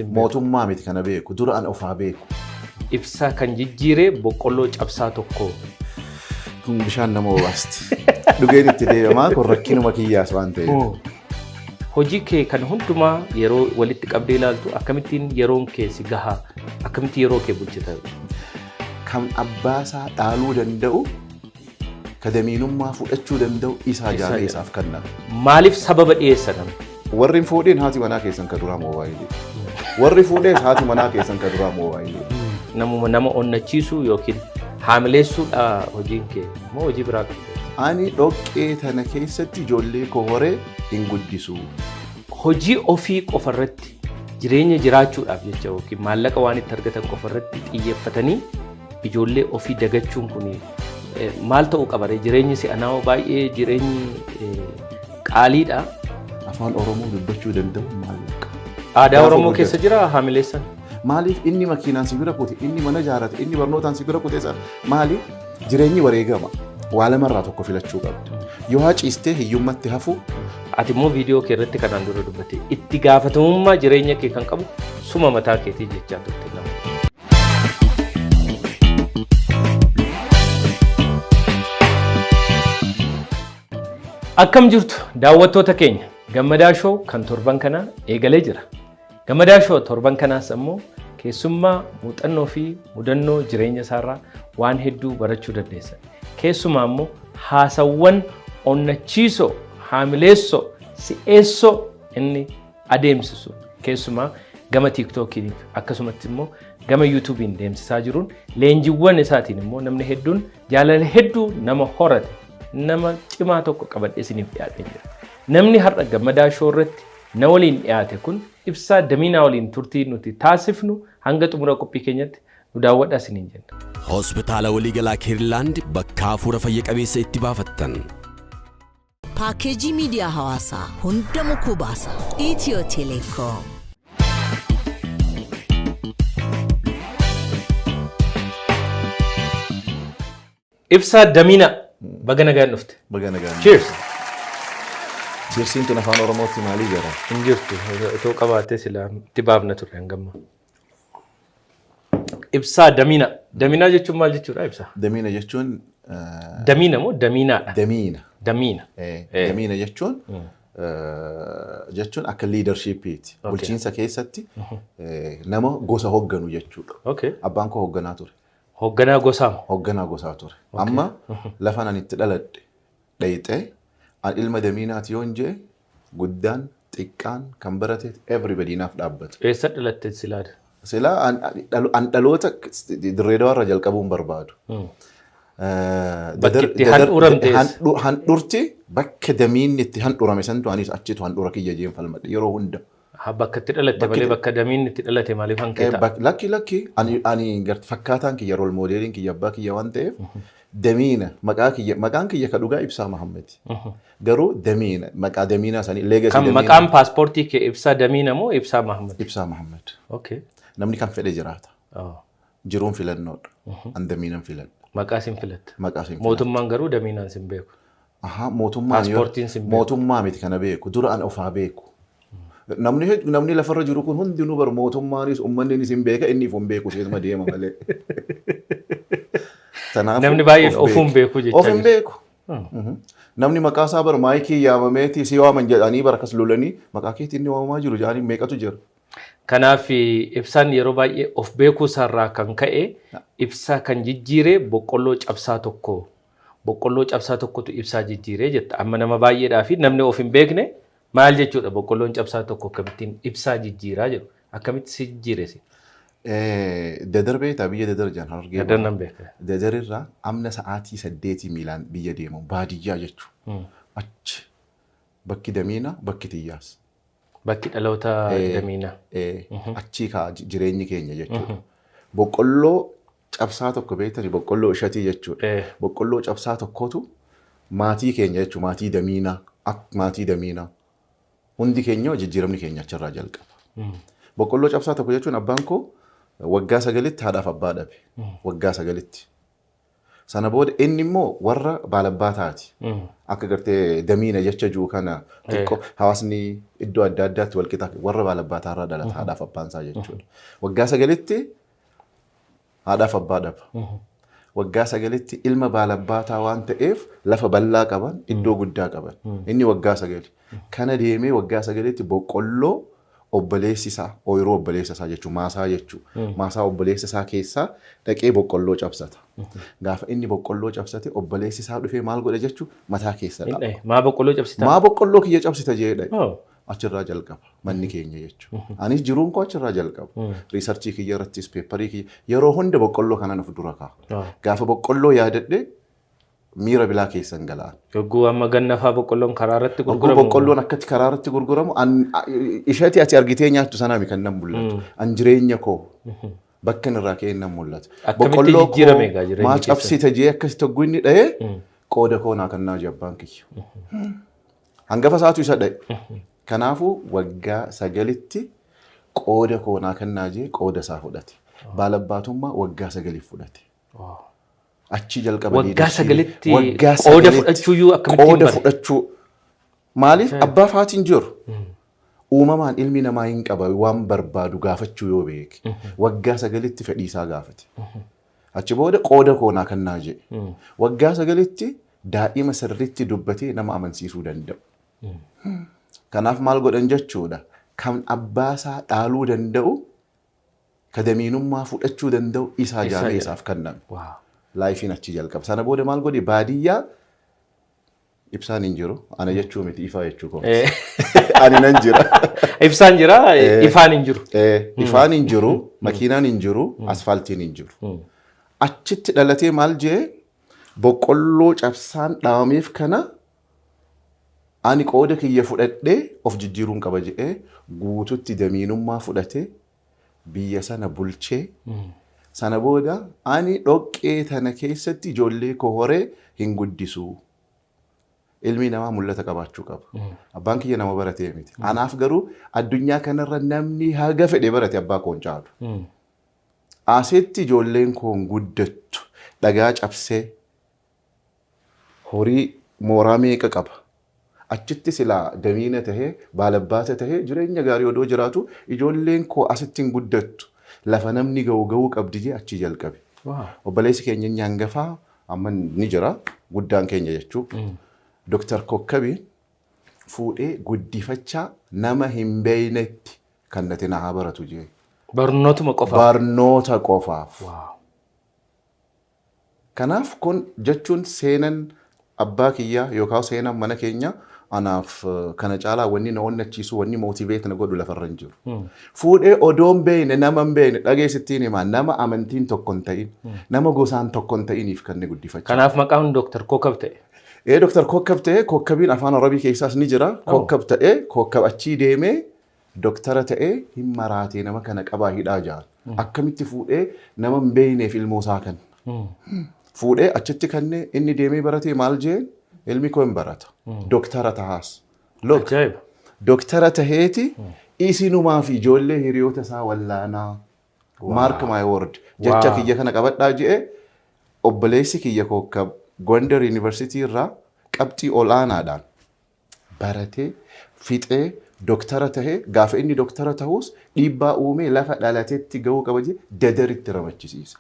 Mootummaa miti kana beeku, dura an ofaa beeku. Ibsaa kan jijjiire boqqolloo cabsaa tokko. Kun bishaan nama obaasti. Dhugeen itti deebi'amaa kun rakkinuma kiyyaas waan ta'eef. Hojii kee kan hundumaa yeroo walitti qabdee ilaaltu akkamittiin yeroon kee si gahaa, akkamitti yeroo kee bulchita? Kan abbaasaa dhaaluu danda'u, ka damiinummaa fudhachuu danda'u isaa jaaree isaaf kenna. Maaliif sababa dhiyeessa namni? Warri hin fuudhin haati manaa keessan ka duraa moobaayilii. Warri fuudhees haati manaa keessan ka duraa moobaayilii. Namuma nama onnachiisuu yookiin haamileessuudha hojiin kee moo hojii biraa qabda? Ani dhoqqee tana keessatti ijoollee koo horee hin guddisu. Hojii ofii qofarratti jireenya jiraachuudhaaf jecha yookiin maallaqa waan itti argatan qofarratti xiyyeeffatanii ijoollee ofii dagachuun kun maal ta'uu qaba ree? Jireenyi si'anaa baay'ee jireenyi qaaliidha. Afaan Oromoo dubbachuu danda'u maallaqa. Aadaa Oromoo keessa jira haamileessan. Maaliif inni makiinaan si bira kute, inni mana ijaarrate, inni barnootaan si bira kute maaliif jireenyi wareegama. Waa lamarraa tokko filachuu qabda. Yoo haciistee hiyyummatti hafu. Ati immoo viidiyoo kee irratti kanaan dura dubbatte itti gaafatamummaa jireenya kee kan qabu suma mataa keetii jechaa turte nama. Akkam jirtu daawwattoota keenya, Gammadaa Show kan torban kanaa eegalee jira. Gammadaa Show torban kanaas ammoo keessummaa muuxannoo fi mudannoo jireenya isaarraa waan hedduu barachuu dandeessan. Keessumaa immoo haasawwan onnachiisoo, haamileessoo, si'eessoo inni adeemsisu keessumaa gama TikTokiin akkasumatti immoo gama YouTube'n deemsisaa jiruun leenjiiwwan isaatiin immoo namni hedduun jaalala hedduu nama horate nama cimaa tokko qabadhee isiniif dhiyaatee jira. Namni har'a Gammadaa Show irratti na waliin dhiyaate kun Ibsaa Damiinaa waliin turtii nuti taasifnu hanga xumura qophii keenyatti nu daawwadhaa isiniin jenna. Hospitaala waliigalaa Keerilaand bakka hafuura fayya qabeessa itti baafattan. Paakeejii miidiyaa hawaasaa hunda mukuu baasa. Itiyoo Telekoom. Ibsaa Damiinaa baga nagaan dhufte. Baga nagaan. Cheers. Cheersiin tun afaan Oromootti maalii jira? Hin jirtu. Otoo qabaattee silaa itti baafna turre hangamma. Ibsaa Damiinaa. Damiinaa jechuun maal jechuudha Ibsaa? Damiina jechuun Damiina moo Damiinaadha? Damiina. Damiina. Damiina jechuun jechuun akka liidarshiippiiti. Bulchiinsa keessatti nama gosa hoogganu jechuudha. Abbaan koo hoogganaa ture. Hoogganaa gosaa moo? Hoogganaa gosaa ture. Amma lafa ani itti dhaladhe dhayixee an ilma Damiinaati yoon jee guddaan xiqqaan kan barate everybody naaf dhaabbata. Eessa dhalatte silaada? Silaa an dhaloota Dirree Dawaarraa jalqabuun barbaadu. Bakki itti handhuuramte eessa? Handhurti bakka Damiinni itti handhurame santu anis achitu handhura kiyya jeen falmadhe yeroo hunda. Bakka itti dhalatte malee bakka Damiinni itti dhalate maaliif hanqee ta'a? Lakki lakki ani fakkaataan kiyya rool moodeeliin kiyya abbaa kiyya waan ta'eef Damiina maqaa kiyya maqaan kiyya ka dhugaa Ibsaa Mahammad. Garuu Damiina maqaa Damiinaa sanii leegasii Kan Damiina. maqaan paaspoortii kee Ibsaa Damiina moo Ibsaa Mahammad? Ibsaa Mahammad. Namni kan fedhe jiraata. Jiruun filannoodha. An Damiinan filadha. Maqaa sin filatta. Maqaa sin filadha. Mootummaan garuu Damiinaan sin beeku. Ahaa, mootummaan yoo Paaspoortiin sin beeku. Mootummaa miti kana beeku. Dura an ofaa beeku. Namni lafarra jiru kun hundinuu bar mootummaanis uummannis hin beeka inni if hin beeku seetuma deema malee. Tanaafuu Namni baay'een of ofuu hin beeku jechaa Of hin jira. beeku. Namni maqaa isaa bar maayikii yaamameeti si waaman jedhanii bar akkas lolanii maqaa keetiin inni waamamaa jiru jedhanii meeqatu jira. Kanaaf Ibsaan yeroo baay'ee of beekuu isaarraa kan ka'e Ibsaa kan jijjiire boqqolloo cabsaa tokko. Boqqolloo cabsaa tokkotu Ibsaa jijjiiree jetta. Amma nama baay'eedhaa fi namni of hin beekne maal jechuudha boqqolloon cabsaa tokko akkamittiin Ibsaa jijjiiraa jedhu. Akkamitti si jijjiire si? Dadar beektaa biyya Dadar jedhan Harargee. Dadar nan beeka. Dadar irraa amna sa'aatii 8 miilaan biyya deemu baadiyyaa jechuudha. Achi bakki Damiinaa bakki Tiyyaas. Bakki dhaloota Damiinaa. Achii kaa jireenyi keenya jechuudha. Boqqolloo cabsaa tokko beektani boqqolloo ishatii jechuudha. Boqqolloo cabsaa tokkotu maatii keenya jechuudha maatii Damiinaa maatii Damiinaa. Hundi keenya jijjiiramni keenya achirraa jalqaba. Boqqolloo cabsaa tokko jechuun abbaan koo waggaa 9tti haadhaaf abbaa dhabe. Waggaa 9tti. Sana booda inni immoo warra baalabbaataati. Akka gartee damiina jecha jiru kana xiqqoo hawaasni iddoo adda addaatti wal qixa warra baalabbaataa dhalata haadhaaf abbaan isaa jechuudha. Waggaa 9tti haadhaaf abbaa dhaba. Waggaa 9tti ilma baalabbaataa waan ta'eef lafa bal'aa qaban, iddoo guddaa qaban. Inni waggaa 9. Kana deemee waggaa 9tti boqqolloo obboleessi isaa, ooyiruu obboleessa isaa jechuudha, maasaa jechuudha. Maasaa obboleessa isaa keessaa dhaqee boqqolloo cabsata. Gaafa inni boqqolloo cabsate obboleessi isaa dhufee maal godha jechuudha, mataa keessa dhaaba. Maa boqqolloo cabsita? Maa boqqolloo kiyya cabsita jedhee dhaye. Achirraa jalqaba manni keenya jechuudha. Anis jiruun koo achirraa jalqaba. Research kiyya irrattis, paper kiyya yeroo hunda boqqolloo kanan of dura kaa'a. Gaafa boqqolloo yaadadhe miira bilaa keessan galaan. Yogguu amma gannafaa boqqolloon karaa irratti Yogguu gurguramu. Boqqolloon akkatti karaa irratti gurguramu ishati ati argitee nyaattu sanaami kan nan mul'atu. An jireenya koo bakka inni irraa ka'e nan mul'ata. Akkamitti jijjiirame egaa jireenyi Maa keessan? cabsita jee akkasi togguu inni dha'ee qooda koo naa kannaa jee abbaan kiyya. Hangafa isaatu isa dha'e. Kanaafuu waggaa 9tti qooda koo naa kannaa jee qooda isaa fudhate. Baalabbaatummaa waggaa 9f fudhate. Achi jalqaba Waggaa leadership. 9tti Waggaa qooda 9tti fudhachuuyyuu akkamittiin qooda bare? Fudhachuu. Maaliif abbaa faatiin jiru? Uumamaan ilmi namaa hin qaba waan barbaadu gaafachuu yoo beeke. Waggaa 9tti fedhii isaa gaafate. Achi booda qooda koo naa kannaa jedhe. Waggaa 9tti daa'ima sirriitti dubbatee nama amansiisuu danda'u. Kanaaf maal godhan jechuudha. Kan abbaasaa dhaaluu danda'u, ka damiinummaa fudhachuu danda'u isaa Isaa jaamee jedha. isaaf kenname. Lifeiin achi jalqaba. Sana booda maal godhe? Baadiyyaa ibsaan hin jiru. Ana jechuu miti, ifaa jechuu kooti. Ani nan jira. Ibsaan jira, ifaan hin jiru. Ifaan hin jiru, makiinaan hin jiru, asfaaltiin hin jiru. Achitti dhalatee maal jee? Boqqolloo cabsaan dhaabameef kana ani qooda kiyya fudhadhee of jijjiiruun qaba jedhee guututti damiinummaa fudhatee biyya sana bulchee, sana booda ani dhoqqee tana keessatti ijoollee koo horee hin guddisu. Ilmi namaa mul'ata qabaachuu qaba. Abbaan kiyya nama baratee miti. Anaaf garuu addunyaa kanarra namni haga fedhe barate abbaa koo hin caalu. Asitti ijoolleen koo hin guddattu. Dhagaa cabsee horii mooraa meeqa qaba. Achitti silaa damiina tahee baalabbaata tahee jireenya gaarii odoo jiraatu ijoolleen koo asitti hin guddattu. Lafa namni ga'u ga'uu qabdi jee achii jalqabe. Obboleessi keenya inni hangafaa amma ni jira, guddaan keenya jechuu. Dr. Kokkabiin fuudhee guddifachaa nama hin beeynetti kan nati na haa baratu jee. Barnootuma qofaaf. Barnoota qofaaf. Kanaaf kun jechuun seenan abbaa kiyyaa yookaan seenan mana keenya anaaf kana caalaa wanni na onnachiisu, wanni motivate na godhu lafarra hin jiru. Fuudhee odoo hin beekne, nama hin beekne, dhageessittiin himaa, nama amantiin tokko hin ta'in, nama gosaan tokko hin ta'iniif kan inni guddifachaa. Kanaaf maqaan Dooktar Kookab ta'e. Ee, Dooktar Kookab ta'e. Kookkabiin afaan Arabii keessaas ni jira. Kookab ta'e, Kookab achii deemee doktara ta'ee hin maraatee nama kana qabaa hidhaa jaan. Akkamitti fuudhee nama hin beekneef ilmoo isaa kan fuudhee achitti kannee inni deemee baratee maal jeen? Ilmi koo hin barata. Doktara tahaas. Look, Ajaa'iba. doktara taheeti isinumaa fi ijoollee hiriyoota isaa wallaanaa. Mark my word. Jecha kiyya kana qabadhaa je'e. Obboleessi kiyya Kookab Gondar University irraa qabxii olaanaadhaan baratee fixee doktara tahee, gaafa inni doktara ta'us dhiibbaa uumee lafa dhalatetti gahuu qaba jee Dadaritti ramachisiise.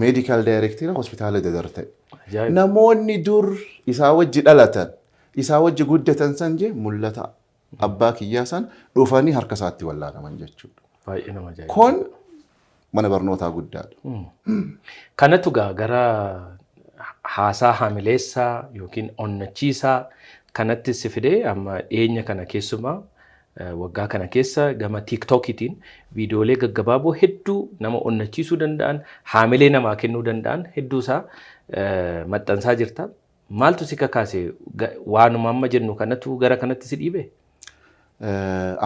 Medical director hospitaala Dadar ta'e. Ajaa'iba. Namoonni dur isaa wajji dhalatan, isaa wajji guddatan san jee mul'ata abbaa kiyyaa san dhufanii harka isaatti wallaanaman jechuudha. Baay'ee nama ajaa'iba. Kun mana barnootaa guddaadha. Kanatu gaa gara haasaa haamileessaa yookiin onnachiisaa kanatti si fidee amma dhiyeenya kana keessumaa waggaa kana keessa gama TikTokiitiin viidiyoolee gaggabaaboo hedduu nama onnachiisuu danda'an, haamilee namaa kennuu danda'an hedduu isaa maxxansaa jirta. Maaltu si kakaase? Waanuma amma jennu kanatu gara kanatti si dhiibe?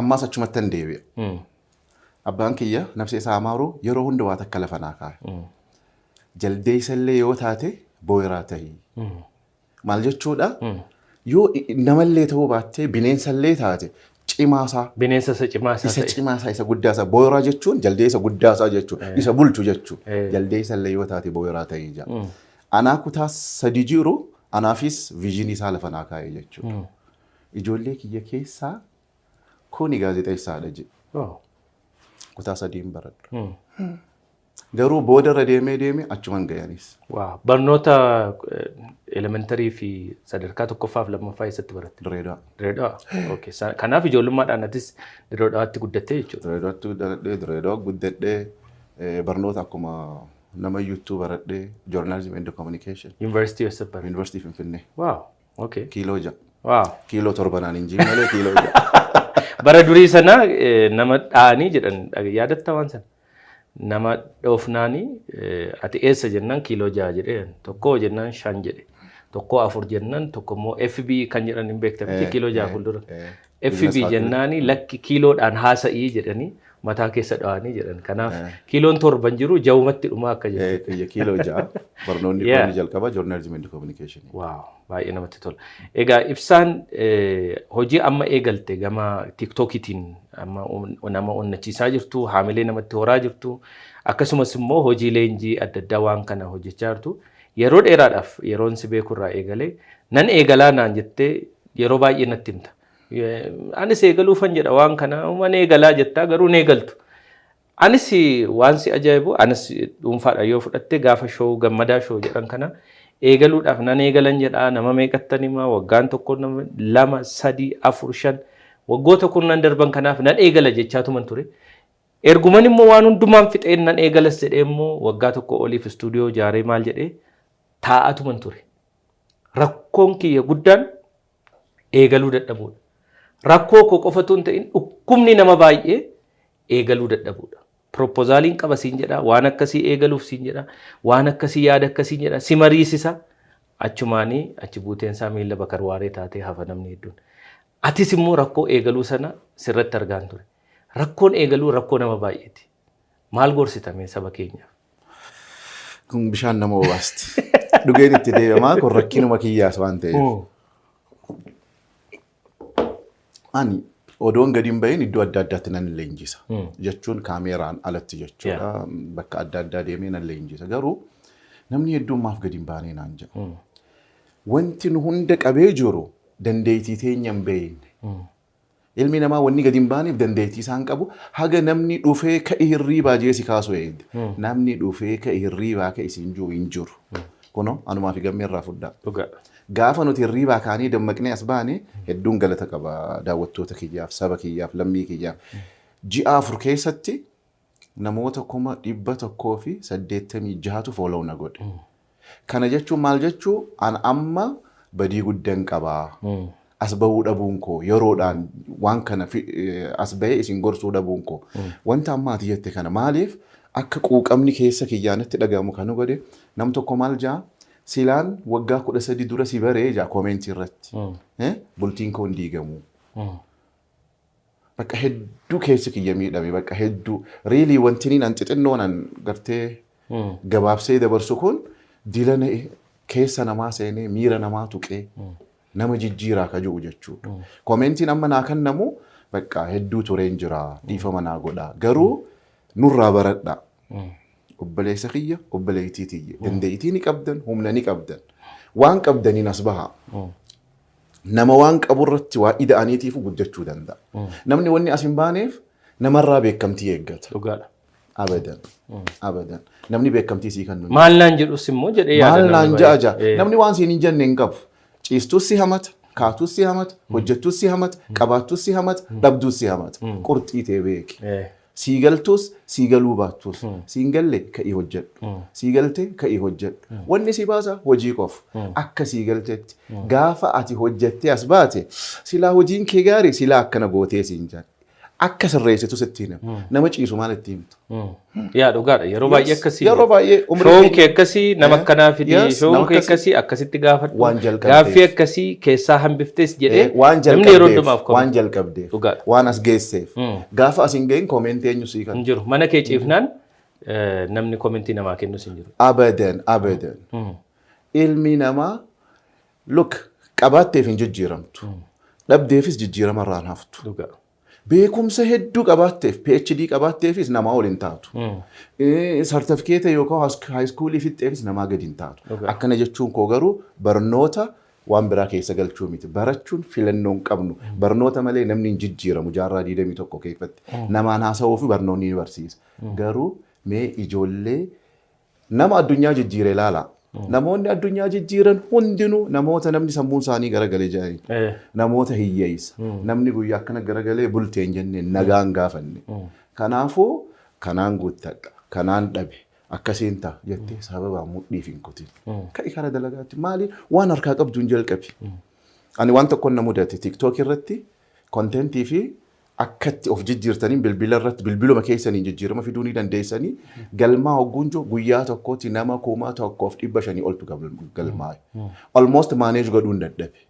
Ammaas achumatti hin deebi'a. Abbaan kiyya nafsi isaa amaaru yeroo hunda waa takka lafa naa kaaya. Jaldeessa illee yoo taate booyiraa tahii. Maal jechuudha? Yoo namallee ta'uu baattee bineensallee taate cimaasaa. Bineensa isa cimaa isaa Isa ta'e. cimaasaa, isa guddaasaa. Booyiraa jechuun jaldeessa guddaasaa jechuudha. Isa bulchu jechuudha. Jaldeessa illee yoo taate booyiraa tahii jaa. Anaa kutaa 3 jiru anaafis vision isaa lafa naa kaa'e jechuudha. Ijoollee kiyya keessaa kuni gaazexeessaadha jedhe. Kutaa 3n baradhu. Garuu booda irra deemee deemee achuman gayanis. Wow. Barnoota elementary fi sadarkaa tokkoffaa fi lammaffaa eessatti baratte? Direedaa. Direedaa. Okay. Kanaaf ijoollummaadhaan atis Direedaatti guddattee jechuudha. Direedaatti guddadhee, Direedaa guddadhee, barnoota akkuma nama iyyuttuu baradhee, journalism and communication. Yuunivarsiitii eessatti baratte? Yuunivarsiitii Finfinnee. Wow. Okay. Kiiloo 6. Wow. Kiiloo 7 naan hin jiin malee kiiloo 6. Bara durii sana nama dha'anii jedhan yaadatta waan sana. Nama dhoofnaanii ati eessa jennaan kiiloo 6 jedhee, tokko jennaan 5 jedhe, tokko 4 jennaan, tokko immoo FB kan jedhan hin beekta miti, kiiloo 6 fuuldura. FB jennaanii lakki kiiloodhaan haasa'ii jedhanii mataa keessa dha'anii jedhan. Kanaaf kiiloon 7 jiru jawumatti dhumaa akka jechuudha. Kiyya kiiloo 6 barnoonni kun jalqaba journalism and communication. Wow, baay'ee namatti tola. Egaa Ibsaan, hojii amma eegalte gama TikTokiitiin amma nama onnachiisaa jirtu, haamilee namatti horaa jirtu, akkasumas immoo hojii leenjii adda addaa waan kana hojjechaa jirtu. Yeroo dheeraadhaaf yeroon si beekurraa eegalee nan eegalaa naan jettee yeroo baay'ee natti himta. Anis eegaluufan jedha waan kana, man eegalaa jettaa garuu hin eegaltu. Anis waan si ajaa'ibu, anis dhuunfaadha yoo fudhatte, gaafa show Gammadaa Show jedhan kana eegaluudhaaf nan eegalan jedhaa nama meeqattan himaa, waggaan 1, nama 2, 3, 4, 5, waggoota kurnan darban kanaaf nan eegala jechaatuman ture. Erguman immoo waan hundumaan fixeen nan eegalas jedhee immoo waggaa 1 oliif istuudiyoo ijaaree maal jedhee taa'atuman ture. Rakkoon kiyya guddaan eegaluu dadhabuudha. Rakkoo koo qofatu hin ta'in, dhukkubni nama baay'ee eegaluu dadhabuudha. Proposaliin qaba siin jedha, waan akkasii eegaluuf siin jedha, waan akkasii yaada akkasii jedha, si mariisisa. Achumaanii achi buuteen isaa miilla bakar waaree taatee hafa namni hedduun. Atis immoo rakkoo eegaluu sana sirratti argaan ture. Rakkoon eegaluu rakkoo nama baay'eeti. Maal gorsitame saba keenyaaf? Kun bishaan nama obaasti. Dhugeen itti deebi'amaa kun rakkinuma kiyyaas waan ta'eef. Ani odoon gadi hin bahin iddoo adda addaatti nan leenjisa. Jechuun kaameeraan alatti jechuudha. Bakka adda addaa deemee nan leenjisa. Garuu namni hedduun maaf gadi hin baanee naan jedha. Wanti nu hunda qabee jiru dandeettii teenya hin beekne. Ilmi namaa wanni gadi hin baaneef dandeettii isaan qabu haga namni dhufee ka'i hirriibaa jee si kaasu eegde. Namni dhufee ka'i hirriibaa ka'i siin jiru hin jiru. Kunoo anumaa fi gammee irraa fudhaa. Gaafa nuti hirriibaa kaanii dammaqnee as baane hedduun galata qaba daawwattoota kiyyaaf, saba kiyyaaf, lammii kiyyaaf. Ji'a 4 keessatti namoota 186,000tu follow na godhe. Kana jechuun maal jechuu? An amma badii guddaan qabaa. As bahuu dhabuun koo, yeroodhaan waan kana as bahee isin gorsuu dhabuun koo. Wanta amma ati jette kana maaliif akka quuqamni keessa kiyyaanatti dhagahamu kan godhe, nam tokko maal jaa, silaan waggaa 13 dura si baree jaa commentii irratti. Bultiin koo hin diigamu. Bakka hedduu keessi kiyya miidhame, bakka hedduu really wanti niin an xixinnoon an gartee gabaabsee dabarsu kun dilana keessa namaa seenee miira namaa tuqee nama jijjiiraa ka jiru jechuudha. Commentiin amma naa kennamu bakka hedduu tureen jira, dhiifama naa godha, garuu nurraa baradha. Obboleessa kiyya, obboleettii tiyya, dandeettii ni qabdan, humna ni qabdan, waan qabdaniin as bahaa. Nama waan qaburratti waa ida'aniitiif guddachuu danda'a. Namni wanni as hin baaneef namarraa beekamtii eeggata. Abadan. Abadan. Namni beekamtii sii kennu. Maal naan jedhus immoo jedhee yaada Maal naan namni ja'a baay'ee. ja'a. Namni waan siin hin jenne hin qabu. Ciistus si hamata, kaatus si hamata, hojjettus si hamata, qabaattus si hamata, dhabdus si hamata. Qurxii ta'e beeki. Sii galtus, sii galuu baattus. Siin galle ka'ii hojjedhu. Sii galte ka'ii hojjedhu. Wanni si baasa hojii qofa. Akka sii galtetti. Gaafa ati hojjettee as baate, silaa hojiin kee gaarii, silaa akkana gootee siin jedha. Akka sirreessitu sitti hima. Nama ciisu maal itti himtu? Yaa, dhugaadha. Yeroo baay'ee akkasii. Yeroo baay'ee umrii Shown kee akkasii nama akkanaa fidi. Yes, Shown nama kee akkasii. akkasii akkasitti gaafadhu. Waan jalqabdeef. Gaaffii akkasii keessaa hambiftes jedhee Waan namni yeroo jalqabdeef, hundumaaf waan jalqabdeef, waan as geesseef. Gaafa as hin gahin commentii eenyu sii kan Hin jiru. Mana kee ciifnaan namni commentii namaa kennus hin jiru. Abadan, abadan. Ilmi namaa look, qabaatteef hin jijjiiramtu. Dhabdeefis jijjiirama irraan haftu. Beekumsa hedduu qabaatteef PhD qabaatteefis namaa ol hin taatu. Sartifikeeta yookaan haayiskuulii fixxeefis namaa gadi hin taatu. Akkana jechuun koo garuu barnoota waan biraa keessa galchuu miti. Barachuun filannoo hin qabnu. Barnoota malee namni hin jijjiiramu jaarraa 21 keessatti. Namaan haasa'uu fi barnoonni ni barsiisa. Garuu mee ijoollee nama addunyaa jijjiire ilaalaa. Namoonni addunyaa jijjiiran hundinuu namoota namni sammuun isaanii garagalee jirani. Namoota hiyyeessa. Namni guyyaa akkana garagalee bultee hin jenne nagaan gaafanne. Kanaafuu kanaan guuttadha, kanaan dhabe, akkasiin ta'a jettee sababa mudhiif hin kutin. Ka'i karaa dalagaatti maali waan harkaa qabdu hin jalqabi. Ani waan tokkoon na mudate TikTok irratti kontentii fi akkatti of jijjiirtanii bilbila irratti bilbiluma keessaniin jijjiirama fiduu ni dandeessanii galmaa hogguunjoo guyyaa tokkotti nama 1500 oltu galmaa'e. Almost manage godhuu hin dadhabe.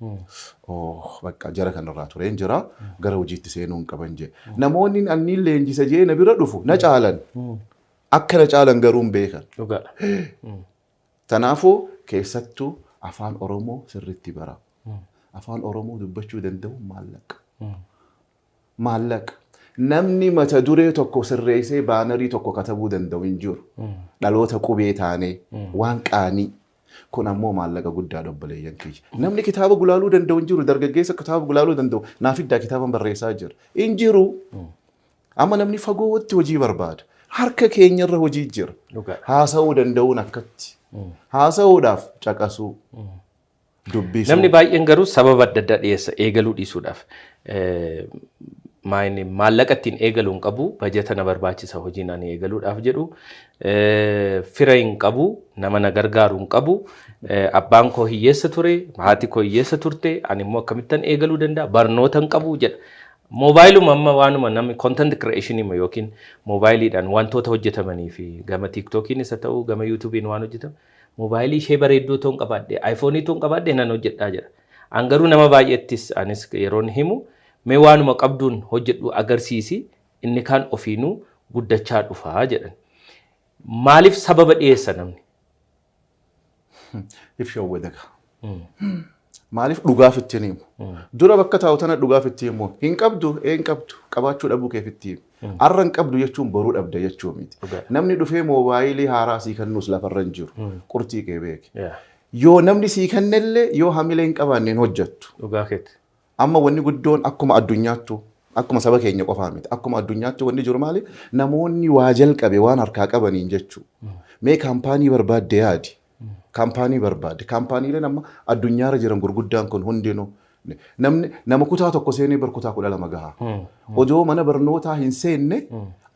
Oh bakka jara kanarraa tureen jira gara hojiitti seenuu hin qaban jee. Namoonni anniin leenjisa jee na bira dhufu na caalan. Akka na caalan garuu hin beekan. Kanaafuu keessattuu afaan Oromoo sirriitti bara. Afaan Oromoo dubbachuu danda'u maallaqa. Maallaqa. Namni mata duree tokko sirreessee baanarii tokko katabuu danda'u hin jiru. Dhaloota qubee taanee waan qaanii. Kun ammoo maallaqa guddaa obboleeyyan kiyya. Namni kitaaba gulaaluu danda'u hin jiru. Dargaggeessa kitaaba gulaaluu danda'u naaf iddaa kitaaba barreessaa jira. Hin jiru. Amma namni fagootti hojii barbaada. Harka keenyarra hojii jira. Haasa'uu danda'uun akkatti. Haasa'uudhaaf caqasuu. Dubbisuu. Namni baay'een garuu sababa adda addaa dhiyeessa eegaluu dhiisuudhaaf. Maallaqa ittiin eegaluu hin qabu, bajata na barbaachisa hojiin ani eegaluudhaaf jedhu, fira hin qabu, nama na gargaaru hin qabu, abbaan koo hiyyeessa ture, haati koo hiyyeessa turte, ani immoo akkamittan eegaluu danda'a, barnoota hin qabu jedha. Moobaayiluma amma waanuma namni content creation yookiin moobaayiliidhaan wantoota hojjetamanii fi gama TikTokiinis haa ta'u gama YouTubein waan hojjetamu moobaayilii ishee bareedduu ta'uun qabaadhe iPhoneii ta'uun qabaadhe nan hojjedhaa jedha. An garuu nama baay'eettis anis yeroon himu mee waanuma qabduun hojjedhu agarsiisi inni kaan ofiinuu guddachaa dhufaa jedhan. Maaliif sababa dhiyeessa namni? If shawwadaga. Maaliif dhugaaf ittiin himu? Dura bakka taa'u tana dhugaaf itti himu. Hin qabdu, hin qabdu, qabaachuu dhabuu keef itti himu. Arra hin qabdu jechuun boruu dhabda jechuu miti. Namni dhufee moobaayilii haaraa sii kennuus lafarra hin jiru. Qurtii kee beeki. Yoo namni sii kennellee yoo hamilee hin qabaanne hin hojjettu. Dhugaa keeti. Amma wanni guddoon akkuma addunyaattu akkuma saba keenya qofaa miti. Akkuma addunyaatti wanni jiru maali? Namoonni waa jalqabe waan harkaa qabaniin jechuu. Mee kaampaanii barbaadde yaadi. Kaampaanii barbaadde. Kaampaaniileen amma addunyaarra jiran gurguddaan kun hundinuu namni nama kutaa tokko seenee bar kutaa 12 gaha. Odoo mana barnootaa hin seenne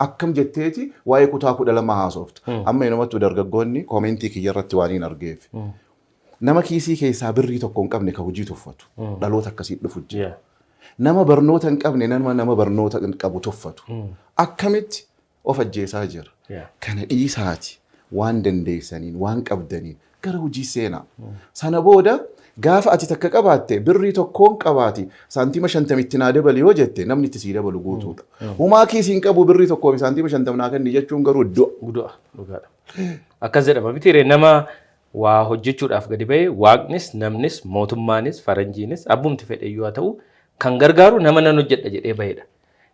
akkam jetteeti waa'ee kutaa 12 haasoftu. Amma inumattuu dargaggoonni koomentii kiyya irratti waan hin argeef. Nama kiisii keessaa birrii tokko hin qabne ka hojii tuffatu. Dhaloota akkasii dhufu jira. Nama barnoota hin qabne nama barnoota hin qabu tuffatu. Akkamitti of ajjeesaa jira. Kana dhiisaati waan dandeessaniin waan qabdaniin gara hojii seenaa. Sana booda gaafa ati takka qabaatte birrii tokkoon qabaati saantima 50 naa dabali yoo jette namni itti sii dabalu guutuudha. Humaa kiisii hin qabu birrii tokkoo fi saantima 50 naa kenni jechuun garuu du'a. Du'a dhugaadha. Akkas jedhama miti nama waa hojjechuudhaaf gadi ba'e waaqnis namnis mootummaanis faranjiinis abbumti fedhe iyyuu haa ta'u kan gargaaru nama nan hojjedha jedhee bahedha.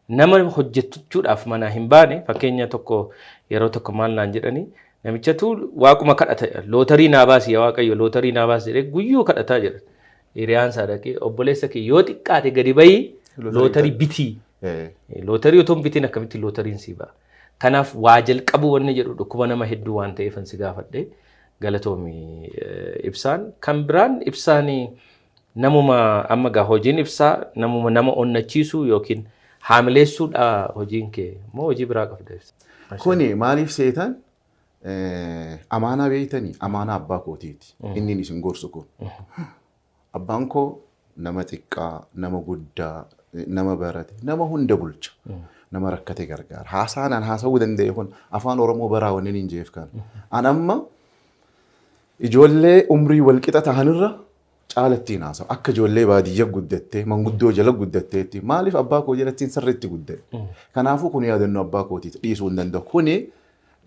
Nama hojjechuudhaaf manaa hin baane fakkeenya tokko yeroo tokko maal naan jedhanii namichatu waaquma kadhata lootarii naa baasi yaa waaqayyo lootarii naa baasi jedhee guyyuu kadhataa jedha. Hiriyaan isaa dhaqee obboleessa kee yoo xiqqaate gadi bahii lootarii bitii. Lootarii otoo hin bitiin akkamitti lootariin sii ba'a. Kanaaf waa jalqabuu wanni jedhu dhukkuba nama hedduu waan ta'eef si gaafadhe galatoomi ibsaan. Kan biraan ibsaan namuma amma gaa hojiin ibsaa namuma nama onnachiisuu yookiin haamileessuudha hojiin kee moo hojii biraa qabda ibsa? Kuni maaliif seetan amaanaa beeytanii amaanaa abbaa kootiiti. Inni isin gorsu kun. Abbaan koo nama xiqqaa, nama guddaa, nama barate, nama hunda bulcha. Nama rakkate gargaara. Haasaan an haasa'uu danda'e kun afaan Oromoo baraa wanni hin jeef kana. An amma ijoollee umrii walqixa ta'anirra caalattiin haasa'u. Akka ijoollee baadiyyaa guddattee, manguddoo jala guddatteetti maaliif abbaa koo jalattiin sirriitti guddate. Kanaafuu kun yaadannoo abbaa kootiiti dhiisuu hin danda'u. Kuni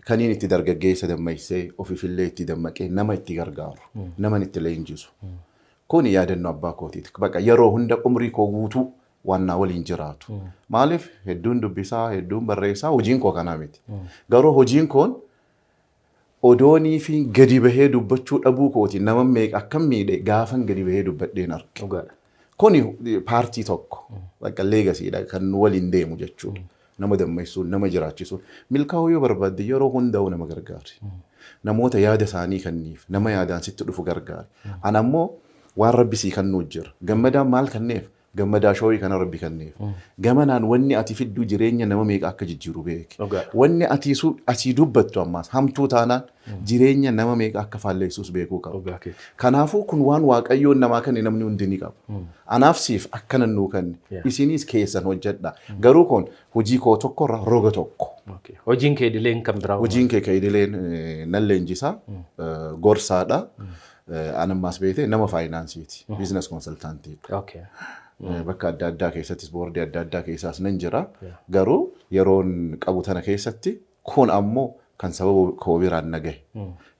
kaniin itti dargaggeessa dammaysee ofiifillee itti dammaqee nama itti gargaaru, nama itti leenjisu. Kuni yaadannoo abbaa kootiiti. Bakka yeroo hunda umrii koo guutuu Waan naa waliin jiraatu. Maaliif? Hedduun dubbisaa, hedduun barreessaa, hojiin koo kanaa miti. Garuu hojiin koon odoonii fi gadi bahee dubbachuu dhabuu kooti nama meeqa akkam miidhe gaafan gadi bahee dubbadheen arge. Kuni paartii tokko bakka legacydha kan nu waliin deemu jechuudha. Nama dammeessuun, nama jiraachisuun, milkaa'uu yoo barbaadde yeroo hundaa'u nama gargaari. Namoota yaada isaanii kenniif, nama yaadaan sitti dhufu gargaari. Ana ammoo waan Rabbi sii kennuu jira. Gammadaan maal kenneef? Gammadaa Show kana Rabbi kenneef. Gamanaan wanni ati fidduu jireenya nama meeqa akka jijjiiru beeki. Wanni ati asii dubbattu ammaas hamtuu taanaan jireenya nama meeqa akka faalleessuus beekuu qaba. Kanaafuu kun waan Waaqayyoon namaa kenne namni hundi ni qaba. Anaaf siif akkana nuu kenne, isinis keessan hojjedha. Garuu kun hojii koo tokkorra roga tokko. Hojiin kee idileen kan biraa? Hojiin kee ka idileen nan leenjisaa, gorsaadha. Anammaas beekte nama faayinaansiiti. Business consultantiidha. Bakka adda addaa keessattis, boordii adda addaa keessaas nan jira. Garuu yeroon qabu tana keessatti kun ammoo kan sababa koo biraan na gahe.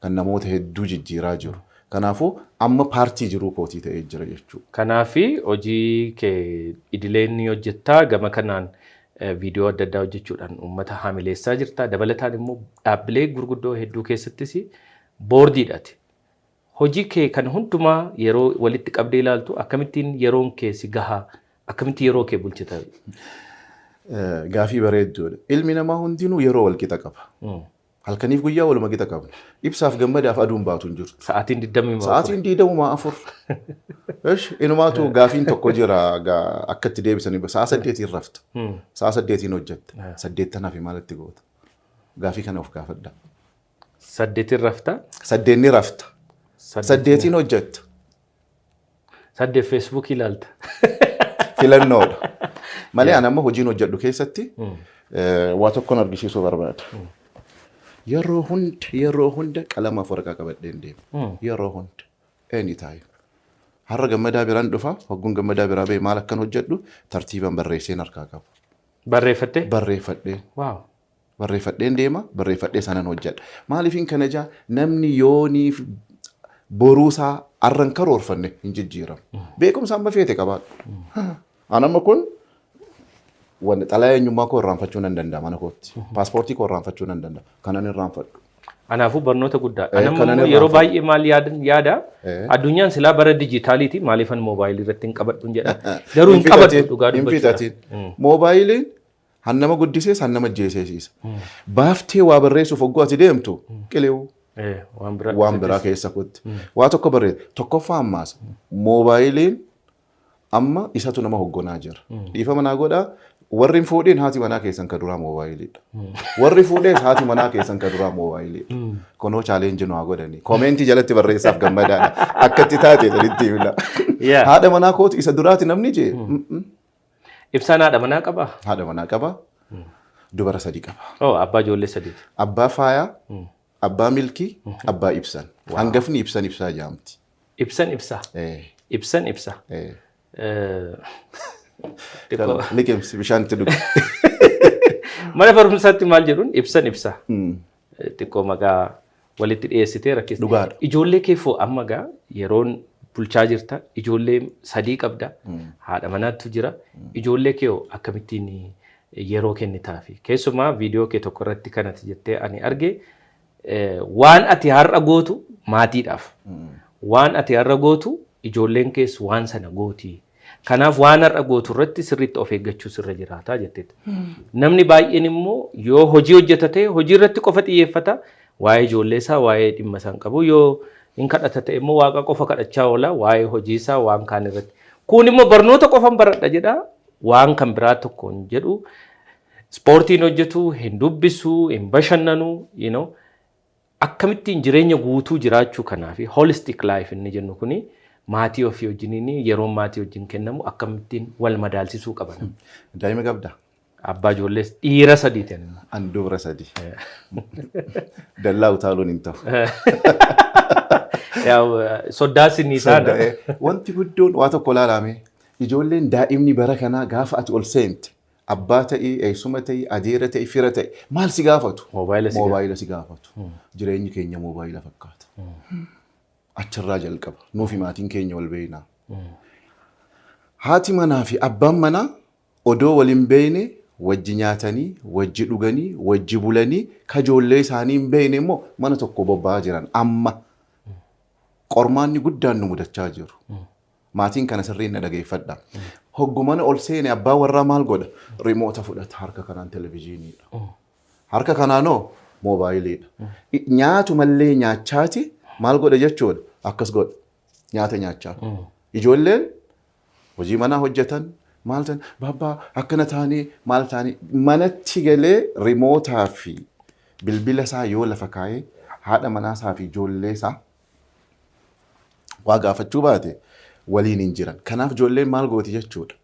Kan namoota hedduu jijjiiraa jiru. Kanaafuu amma paartii jiruu kootii ta'ee jira jechuudha. Kanaafi hojii kee idileen ni hojjettaa, gama kanaan viidiyoo adda addaa hojjechuudhaan uummata haamileessaa jirta. Dabalataan immoo dhaabbilee gurguddoo hedduu keessattis boordiidhaati. Hojii kee kan hundumaa yeroo walitti qabdee ilaaltu akkamittiin yeroon kee si gahaa, akkamittiin yeroo kee bulchita? Gaafii bareedduudha. Ilmi namaa hundinuu yeroo wal qixa qaba. Halkaniif guyyaa waluma qixa qabna. Ibsaaf Gammadaaf aduun baatu hin jirtu. Sa'aatiin 24. Sa'aatiin 24. Esh, inumaatu gaafiin tokko jira akka itti deebisanii, sa'a 8n rafta. Sa'a 8n hojjetta. Saddeettanaaf maalitti goota? Gaafii kana of gaafadha. 8n rafta. Saddeenni rafta. 8n hojjetta. 8 Feesbuukii ilaalta. Filannoodha. Malee ani amma hojiin hojjedhu keessatti waa tokkoon argisiisuu barbaada. Yeroo hunda, yeroo hunda qalamaaf waraqaa qabadheen deema. Yeroo hunda. Anytime. Har'a Gammadaa biraan dhufa. Hogguun Gammadaa biraa ba'e maal akkan hojjedhu tartiibaan barreesseen harkaa qaba. Barreeffattee? Barreeffadheen. Barreeffadheen deema, barreeffadhee sanan hojjedha. Maaliifin kana jaa? Namni yooniif boruusaa arran karoorfanne hin jijjiiramu. Beekumsa amma feete qabaadhu. An amma kun wanni xalayaa eenyummaa koo irraanfachuu nan danda'a mana kootti. Paaspoortii koo irraanfachuu nan danda'a. Kanan irraanfadhu. Anaafuu barnoota guddaa. Anamma Kanan immoo yeroo irraanfadhu. baay'ee maal yaada, addunyaan silaa bara dijitaaliiti, maaliifan moobaayilii irratti hin qabadhu jedha. Garuu hin qabadhu dhugaa Hin dubbachuudhaaf. fixatin. Moobaayiliin hannama guddisees hannama ajjeeseesiisa. Baaftee waa barreessuuf hogguu ati deemtu qiliu Waan biraa. Waan biraa keessa kutti. Waa tokko barreessa. Tokkoffaa ammaas moobaayiliin amma isatu nama hoggonaa jira. Dhiifama naa godhaa, warri hin fuudhin haati manaa keessan ka duraa moobaayiliidha. Warri fuudhees haati manaa keessan ka duraa moobaayiliidha. Kunoo challenge nu haa godhani. Commentii jalatti barreessaaf Gammadaadha. Akka itti taate sanitti himna. Haadha manaa kootu isa duraati namni jee. Ibsaan haadha manaa qabaa? Haadha manaa qaba. Dubara sadi qaba. Oh, abbaa ijoollee sadiiti. Abbaa Faayaa, abbaa Milkii, abbaa Ibsan. Hangafni Ibsan Ibsaa jaamti. Ibsan Ibsaa. Ibsan Ibsaa. Liqimsi, bishaan itti dhugi. Mana barumsaatti maal jedhuun Ibsan Ibsaa. Xiqqoo maqaa walitti dhiyeessitee rakkiste. Dhugaadha. Ijoollee kee foo amma gaa yeroon bulchaa jirta. Ijoollee sadii qabda. Haadha manaatu jira. Ijoollee kee hoo akkamittiin yeroo kennitaafi? Keessumaa viidiyoo kee tokko irratti kanati jettee ani arge, waan ati har'a gootu maatiidhaaf. Waan ati har'a gootu ijoolleen kees waan sana gooti. Kanaaf waan har'a gootu irratti sirriitti of eeggachuu sirra jiraataa jetteetti. Namni baay'een immoo yoo hojii hojjeta ta'e hojii irratti qofa xiyyeeffata. Waa'ee ijoollee isaa, waa'ee dhimma isaan qabu, yoo hin kadhata ta'e immoo Waaqa qofa kadhachaa oola waa'ee hojii isaa waan kaan irratti. Kun immoo barnoota qofan baradha jedha, waan kan biraa tokko hin jedhu. Ispoortiin hojjetu, hin dubbisu, hin bashannanu. Akkamittiin jireenya guutuu jiraachuu kanaa fi holistic life inni jennu kuni maatii ofii wajjiniin yeroon maatii wajjin kennamu akkamittiin wal madaalsisuu qaban? Daa'ima qabdaa? Abbaa ijoollees dhiira sadiiti ani immoo. An dubra sadi. Dallaa utaaluun hin ta'u. Soddaa sinii taana. Wanti guddoon waa tokko ilaalame. Ijoolleen daa'imni bara kanaa gaafa ati ol seente abbaa ta'ii, eessuma ta'ii, adeera ta'ii, fira ta'ii maal si gaafatu? Moobaayila si gaafatu. Moobaayila si gaafatu. Jireenyi keenya moobaayila fakkaata. Achirraa jalqaba. Nuufi maatiin keenya wal beeknaa. Haati manaa fi abbaan manaa Odoo waliin beeyne wajji nyaatanii, wajji dhuganii, wajji bulanii, kajoollee isaanii hin beeyne immoo mana tokko bobba'aa jiran amma qormaanni guddaan nu mudachaa jiru. Maatiin kana sirriin na dhageeffadha. Hoggumana ol seene abbaa warraa maal godha? Rimoota fudhata harka kanaan televizyiiniidha. Harka kanaanoo moobaayiliidha. Nyaatumallee nyaachaati maal godha jechuudha? Akkas godha. Nyaata nyaachaa. Ijoolleen hojii manaa hojjetan maal ta'an babbaa akkana taanii maal taanii manatti galee rimootaa fi bilbila isaa yoo lafa kaa'ee haadha manaa isaa fi ijoollee isaa waa gaafachuu baate waliin hin jiran. Kanaaf ijoolleen maal gooti jechuudha?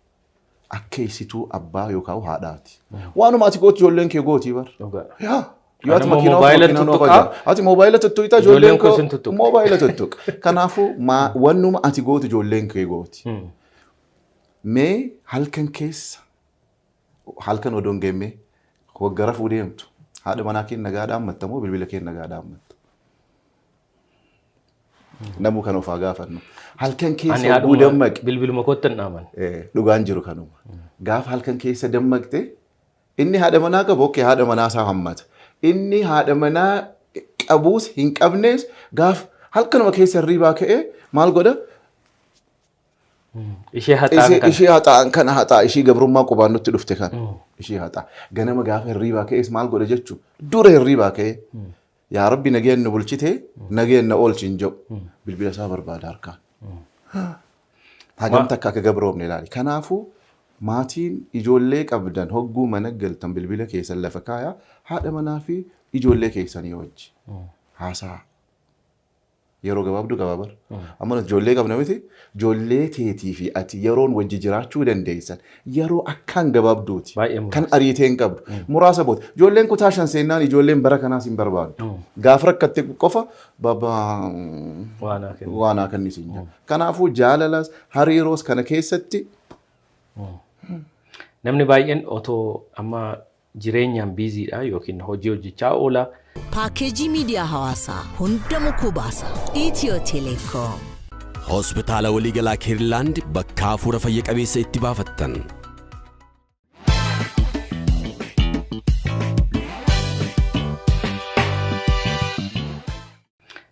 Akkeessituu abbaa yookaan haadhaati. Waanuma ati gootu ijoolleen kee gooti bar. Yaa. Yoo ati makiinaa makiinaa oofaa ati moobaayila tuttuqxaa ijoolleen koo moobaayila tuttuqa. Kanaafuu wannuma ati gootu ijoolleen kee gooti. Mee halkan keessa halkan odoo hin geemme waggaa rafuu deemtu haadha manaa kee nagaa dhaammatta moo bilbila kee nagaa dhaammatta? Namuu kan ofaa gaafannu. Halkan keessa hogguu dammaqe. Bilbiluma kootti hin dhaaman. Dhugaan jiru kanuma. Gaafa halkan keessa dammaqte inni haadha manaa qabu okkee haadha manaa isaa hammata. Inni haadha manaa qabuus hin qabnes gaafa halkanuma keessa hirribaa ka'ee maal godha? Ishee haxaa'an kana. Ishee haxaa'an kana haxaa ishee gabrummaa qubaan nutti dhufte kana. Ishee haxaa. Ganama gaafa hirribaa ka'ees maal godha jechuun dura hirribaa ka'ee yaa Rabbi nageen nu bulchite nageen na oolchi hin jedhu bilbila isaa barbaada harkaan. Hagam takka akka gabroomne ilaali. Kanaafuu maatiin ijoollee qabdan hogguu mana galtan bilbila keessan lafa kaayaa haadha manaa fi ijoollee keessanii wajji haasaa. Yeroo gabaabduu gabaabar. Amma ijoollee qabna miti ijoollee teetii fi ati yeroon wajji jiraachuu dandeessan yeroo akkaan gabaabduuti. Kan ariitee hin qabdu. Muraasa booda ijoolleen kutaa 5 seennaan ijoolleen bara kanaas hin barbaaddu. Gaafa rakkatte qofa babbaa waanaa kennis hin jiru. Kanaafuu jaalalas hariiroos kana keessatti. Namni baay'een otoo amma jireenyaan biiziidha yookiin hojii hojjechaa oola. Paakeejii miidiyaa hawaasaa hunda mukuu baasa. Itiyoo Telekoom. Hospitaala waliigalaa Keerilaand bakka hafuura fayya qabeessa itti baafattan.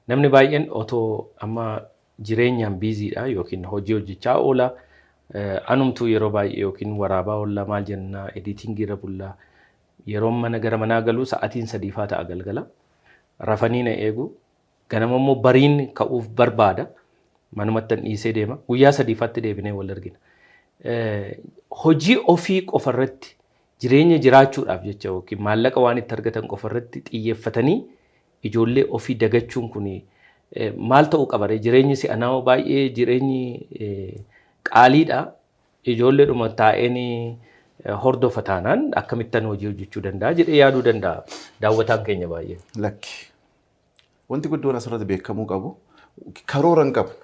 Namni baay'een otoo amma jireenyaan biiziidha yookiin hojii hojjechaa oola. Anumtuu yeroo baay'ee yookiin waraabaa oolla maal jennaa ediitingii irra bullaa. Yeroo mana gara manaa galuu sa'aatiin 3 ta'a galgala. Rafanii na eegu. Ganama immoo bariin ka'uuf barbaada. Manumatti dhiisee deema. Guyyaa 3ffaatti deebinee wal argina. Hojii ofii qofarratti jireenya jiraachuudhaaf jecha yookiin maallaqa waan itti argatan qofarratti xiyyeeffatanii ijoollee ofii dagachuun kun maal ta'uu qaba? Jireenyi si'anaa baay'ee jireenyi qaaliidha. Ijoolleedhuma taa'een hordofa taanaan akkamittan hojii hojjechuu danda'a jedhee yaaduu danda'a daawwataan keenya baay'ee. Lakki. Wanti guddoon asirratti beekamuu qabu karoora hin qabnu.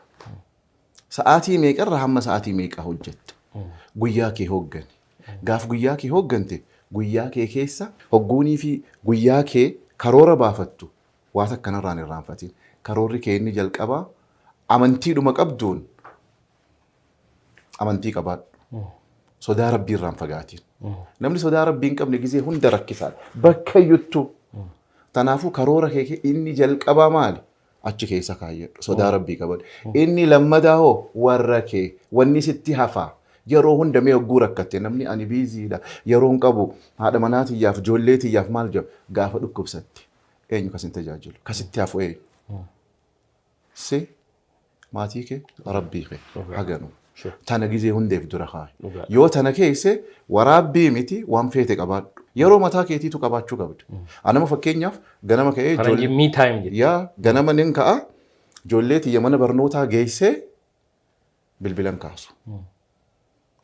Sa'aatii meeqarra hamma sa'aatii meeqa hojjetta? Guyyaa kee hooggani. Gaaf guyyaa kee hooggante guyyaa kee keessa hogguunii fi guyyaa kee karoora baafattu waan akkanarraan irraanfatiin. Karoorri kee inni jalqabaa amantiidhuma qabduun amantii qabaadhu. Sodaa Rabbii irraan fagaatiin. Namni sodaa Rabbii hin qabne gizee hunda rakkisaadha. Bakka iyyuttuu. Kanaafuu karoora kee inni jalqabaa maali? Achi keessa kaayyadhu. Sodaa Rabbii qabadhu. Inni lammataa hoo warra kee wanni sitti hafaa. Yeroo hunda mee hogguu rakkatte namni ani biiziidha. Yeroo hin qabu haadha manaa tiyyaaf ijoollee tiyyaaf maal jedhu gaafa dhukkubsatte. Eenyu kasin tajaajilu? Kasitti hafu eenyu? Si maatii kee Rabbii kee haganu. Tana gizee hundeef dura kaa'i. Yoo tana keesse waraabbii miti waan feete qabaadhu. Yeroo mataa keetiitu qabaachuu qabda. Anama fakkeenyaaf ganama ka'ee yaa ganama nin ka'a ijoollee tiyya mana barnootaa geessee bilbila hin kaasu.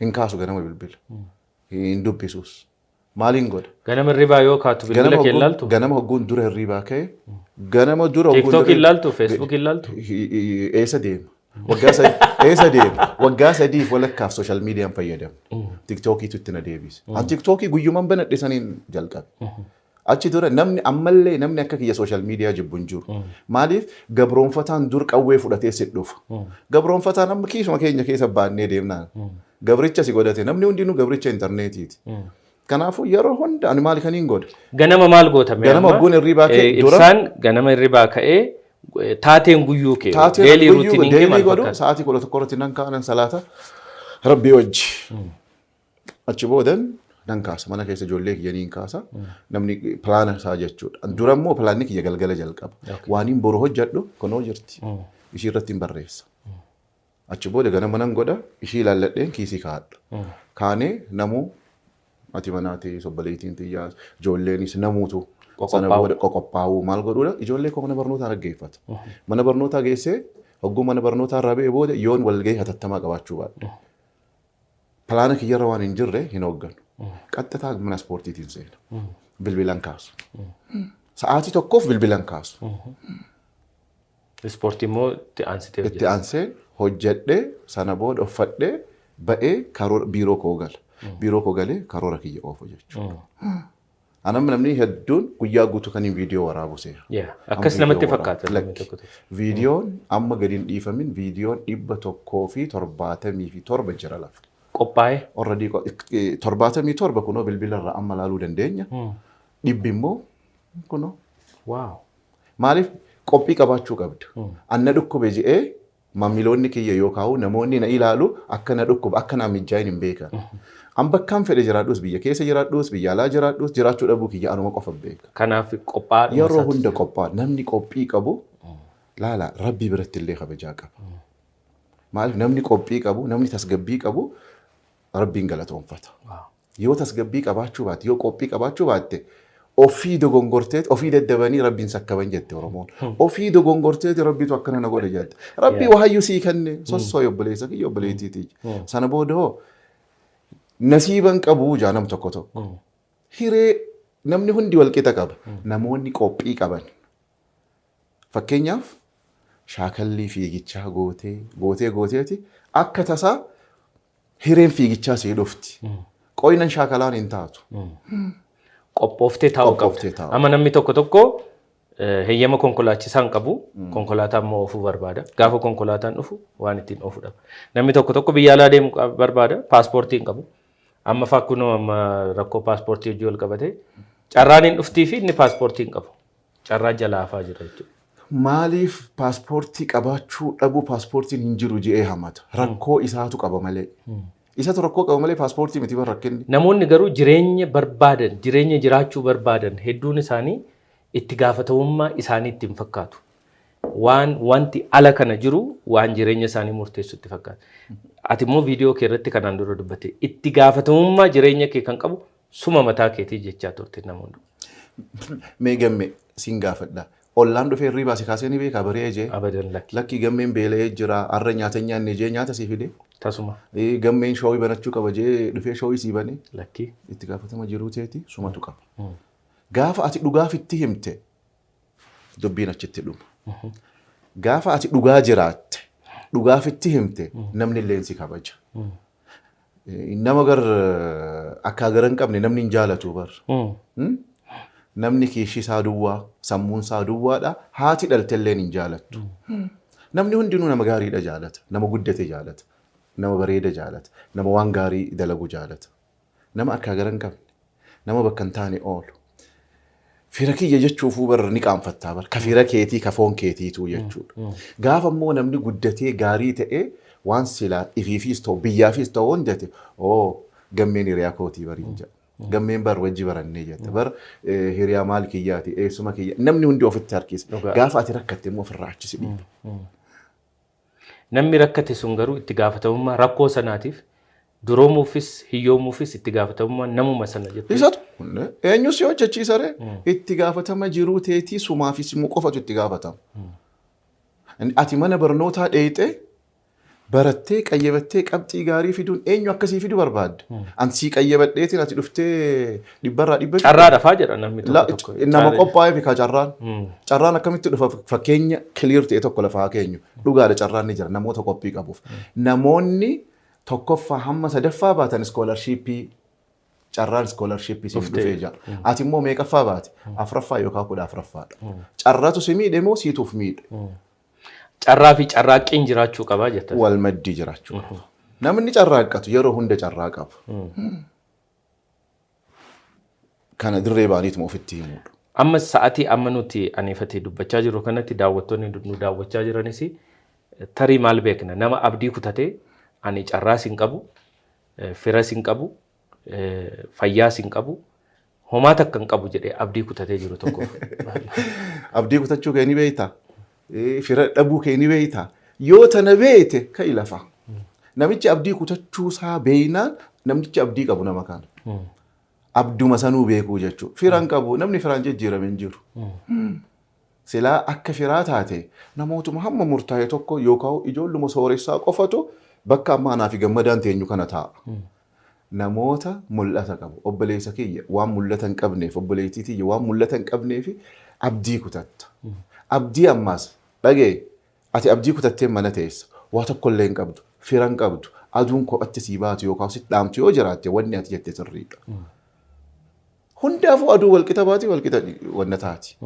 Hin kaasu ganama bilbila. Hin dubbisuus. Maaliin godha? Ganama hirribaa yoo kaatu bilbila kee ilaaltu? Ganama hogguun dura hirribaa ka'e ganama dura hogguun TikTok ilaaltu? Facebook ilaaltu? Eessa deema? Waggaa eessa deema? Waggaa 3 walakkaaf social miidiyaan fayyadamu. TikTokiitu itti na deebise. An TikTokii guyyumaan banadhe saniin jalqabe. Achi dura namni ammallee namni akka kiyya social miidiyaa jibbu hin jiru. Maaliif gabroonfataan dur qawwee fudhatee si dhufa. Gabroonfataan amma kiisuma keenya keessa baannee deemnaan. Gabricha si godhate, namni hundinuu gabricha intarneetiiti. Kanaafuu yeroo hunda ani maal kaniin godha? Ganama maal goota mee Ganama amma? hogguun hirribaa ka'e dura- Ibsaan ganama hirribaa ka'ee taateen guyyuu kee Taateen daily guyyuu routine kee daily maal godhu fakkaata? sa'aatii 11 irratti nan ka'a, nan salaata rabbii wajji. Achi boodan nan kaasa, mana keessa ijoollee kiyya niin kaasa, namni pilaana isaa jechuudha. Dura immoo pilaanni kiyya galgala jalqaba. Waaniin boru hojjedhu kunoo jirti. Ishii irratti hin barreessa. Achi booda ganama nan godha, ishii ilaalladheen kiisii kaa'adha. Kaanee namuu ati manaati obboleettiin xiyyaa ijoolleenis namuutu sana booda qoqophaa'uu maal godhuudha, ijoollee koo mana barnootaa dhaggeeffata. Mana barnootaa geessee hogguu mana barnootaa irraa ba'ee booda yoon walgahii hatattamaa qabaachuu baadhe, pilaana kiyyarra waan hin jirre hin hoogganu. Qaxxitaa mana ispoortiitiin seena. Bilbilan kaasu. Sa'aatii tokkoof bilbilan kaasu. Ispoortii immoo itti aansitee Itti hojjetta. aansee hojjedhee sana booda uffadhee ba'ee karoora biiroo koo gala. Biiroo koo galee karoora kiyya oofu jechuudha. Anam namni hedduun guyyaa guutuu kan hin viidiyoo waraabu seera. Yeah. Akkas namatti fakkaata namni Lakki. tokko tokko. Viidiyoon amma gadi hin dhiifamin viidiyoon 177 jira lafa. Qophaa'ee. Already 77 kunoo bilbila irraa amma laaluu dandeenya. 100 immoo kunoo. Wow. Maaliif qophii qabaachuu qabda. Anna dhukkube je'ee maamiloonni kiyya yookaan namoonni na ilaalu akka na dhukkuba akka na mijaa'in hin beekan. An bakkaan fedhe jiraadhus, biyya keessa jiraadhus, biyya alaa jiraadhus, jiraachuu dhabuu kiyya anuma qofa beeka. Kanaaf qophaa'aa Yeroo hunda qophaa'a. Namni qophii qabu laala rabbii biratti illee kabajaa qaba. Maaliif namni qophii qabu, namni tasgabbii qabu rabbiin galatoonfata. Yoo tasgabbii qabaachuu baatte, yoo qophii qabaachuu baatte, ofii dogongorteet ofii daddabanii rabbiin sakkaban jette Oromoon. Ofii dogongorteet rabbitu akkana na godhe jette. Rabbii wahayyuu sii kenne sossoo obboleessa kiyya obboleettiiti. Sana booda hoo nasiiban qabuu jaa nam tokko tokko. Hiree namni hundi walqixa qaba. Namoonni qophii qaban. Fakkeenyaaf shaakallii fiigichaa gootee gootee gooteeti akka tasaa hireen fiigichaa sii dhufti. Qoynan shaakalaan hin taatu. Qophooftee taa'uu Qophooftee qabda. taa'uu. Amma namni tokko tokko heeyyama konkolaachisaa hin qabu. Konkolaataa immoo oofuu barbaada. Gaafa konkolaataan dhufu waan ittiin oofu dhaba. Namni tokko tokko biyya alaa deemu barbaada. Paaspoortii hin qabu. Amma faa kunoo amma rakkoo paaspoortii hojii wal qabate carraan hin dhuftii fi inni paaspoortii hin qabu. Carraa jalaa hafaa jira jechuudha. Maaliif paaspoortii qabaachuu dhabuu, paaspoortiin hin jiru je'ee hamata. Rakkoo isaatu qaba malee. Isatu rakkoo qaba malee paaspoortii miti bar rakkinni. Namoonni garuu jireenya barbaadan, jireenya jiraachuu barbaadan hedduun isaanii itti gaafatamummaa isaanii itti hin fakkaatu. Waan wanti ala kana jiru waan jireenya isaanii murteessu itti fakkaata. Ati immoo viidiyoo kee irratti kanaan dura dubbatte itti gaafatamummaa jireenya kee kan qabu suma mataa keetii jechaa turte namoonni. Mee gamme siin gaafadha. Ollaan dhufee hirribaa si kaasee ni beekaa baree jee? Abadan, lakki. Lakki, gammeen beela'ee jira, har'a nyaata hin nyaanne jee nyaata sii fide. Tasuma. Gammeen shoowii banachuu qaba jee dhufee shoowii sii bane. Lakki. Itti gaafatama jiruu teeti sumatu qaba. Gaafa ati dhugaaf itti himte dubbiin achitti dhuma. Gaafa ati dhugaa jiraatte dhugaaf itti himte namni illee si kabaja. Nama gar akka gara hin qabne namni hin jaalatu bar. Namni kiishii isaa duwwaa, sammuun isaa duwwaadha. Haati dhaltelleen hin jaalattu. Namni hundinuu nama gaariidha jaalata. Nama guddate jaalata. Nama bareeda jaalata. Nama waan gaarii dalagu jaalata. Nama akka gara hin qabne, nama bakka hin taane oolu. Fira kiyya jechuufuu bar ni qaanfattaa bar. Ka fira keetii ka foon keetiituu jechuudha. Gaafa immoo namni guddatee gaarii ta'ee waan silaa ifiifis ta'u biyyaafis ta'u hojjete, oo gammeen hiriyaa kootii bariin jedha. Gammeen bar wajji barannee jette. Bar hiriyaa maal kiyyaati, eessuma kiyya, namni hundi ofitti harkisa. Gaafa ati rakkatte immoo ofirraa achi si dhiiba. Namni rakkate sun garuu itti gaafatamummaa rakkoo sanaatiif duroomuufis hiyyoomuufis itti gaafatamummaa namuma sana jettee. Isatu eenyu si hojjechiisa ree? Itti gaafatama jiruu teetii sumaafis immoo qofatu itti gaafatama. Ati mana barnootaa dheeyxee barattee qayyabattee qabxii gaarii fiduun eenyu akkasii fidu barbaadda? An sii qayyabadheetiin ati dhuftee dhibbarraa dhibba fidda? Carraa dhafaa jedha namni tokko tokko. Nama qophaa'eef ka carraan. Carraan akkamitti dhufa? Fakkeenya clear ta'e tokko lafaa keenyu. Dhugaadha, carraan ni jira namoota qophii qabuuf. Namoonni tokkoffaa hamma sadaffaa baatan iskoolarshiippii, carraan iskoolarshiippii siif dhufee jira. Ati immoo meeqaffaa baate? Afuraffaa yookaan 14ffaadha. Carraatu si miidhe moo siituuf miidhe? Carraa fi carraaqqiin jiraachuu qabaa jetta. Wal maddii jiraachuu qaba. Namni carraaqqatu yeroo hunda carraa qaba. Kana dirree baaniituma ofitti himuudha. Amma sa'aatii amma nuti aniifatee dubbachaa jirru kanatti daawwattoonni nu daawwachaa jiranis tarii maal beekna, nama abdii kutatee ani carraas hin qabu, firas hin qabu, fayyaas hin qabu, homaa takka hin qabu jedhee abdii kutatee jiru tokko. Abdii kutachuu kee ni beektaa? Fira dhabuu kee ni beektaa? Yoo tana beekte ka'i lafa. Namichi abdii kutachuu isaa beeknaan namtichi abdii qabu nama kana. Abduma sanuu beekuu jechuudha. Fira hin qabu, namni firaan jijjiirame hin jiru. Silaa akka firaa taate namootuma hamma murtaa'e tokko yookaan ijoolluma sooressaa qofatu bakka amma anaa fi Gammadaan teenyu kana taa'a. Namoota mul'ata qabu. Obboleessa kiyya waan mul'ata hin qabneef, obboleettii tiyya waan mul'ata hin qabneef abdii kutatta. Abdii ammaas dhagee, ati abdii kutattee mana teessa. Waa tokkollee hin qabdu, fira hin qabdu, aduun kophatti sii baatu yookaan sitti dhaamtu yoo jiraatte wanni ati jette sirriidha. Hundaafuu aduu walqixa baati, walqixa wanna taati.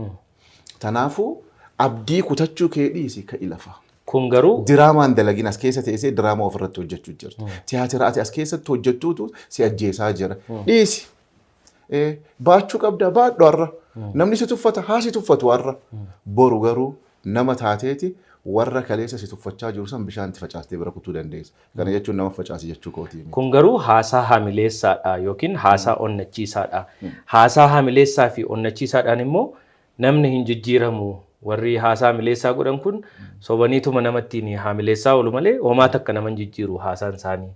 Kanaafuu abdii kutachuu kee dhiisi, ka'i lafa. Kun garuu Diraamaan dalagin, as keessa teessee diraamaa ofirratti hojjechuu jirta. Tiyaatira ati as keessatti hojjettuutu si ajjeesaa jira. Dhiisi. Baachuu qabda, baadhu har'a. Namni si tuffata, haa si tuffatu har'a. Boru garuu nama taateeti warra kaleessa si tuffachaa jiru san bishaan itti facaastee bira kutuu dandeessa. Kana jechuun nama facaasi jechuu kootii miti. Kun garuu haasaa haamileessaadha yookiin haasaa onnachiisaadha. Haasaa haamileessaa fi onnachiisaadhaan immoo namni hin jijjiiramu. Warri haasaa haamileessaa godhan kun sobaniituma namatti haamileessaa oolu malee homaa takka nama hin jijjiiru haasaan isaanii.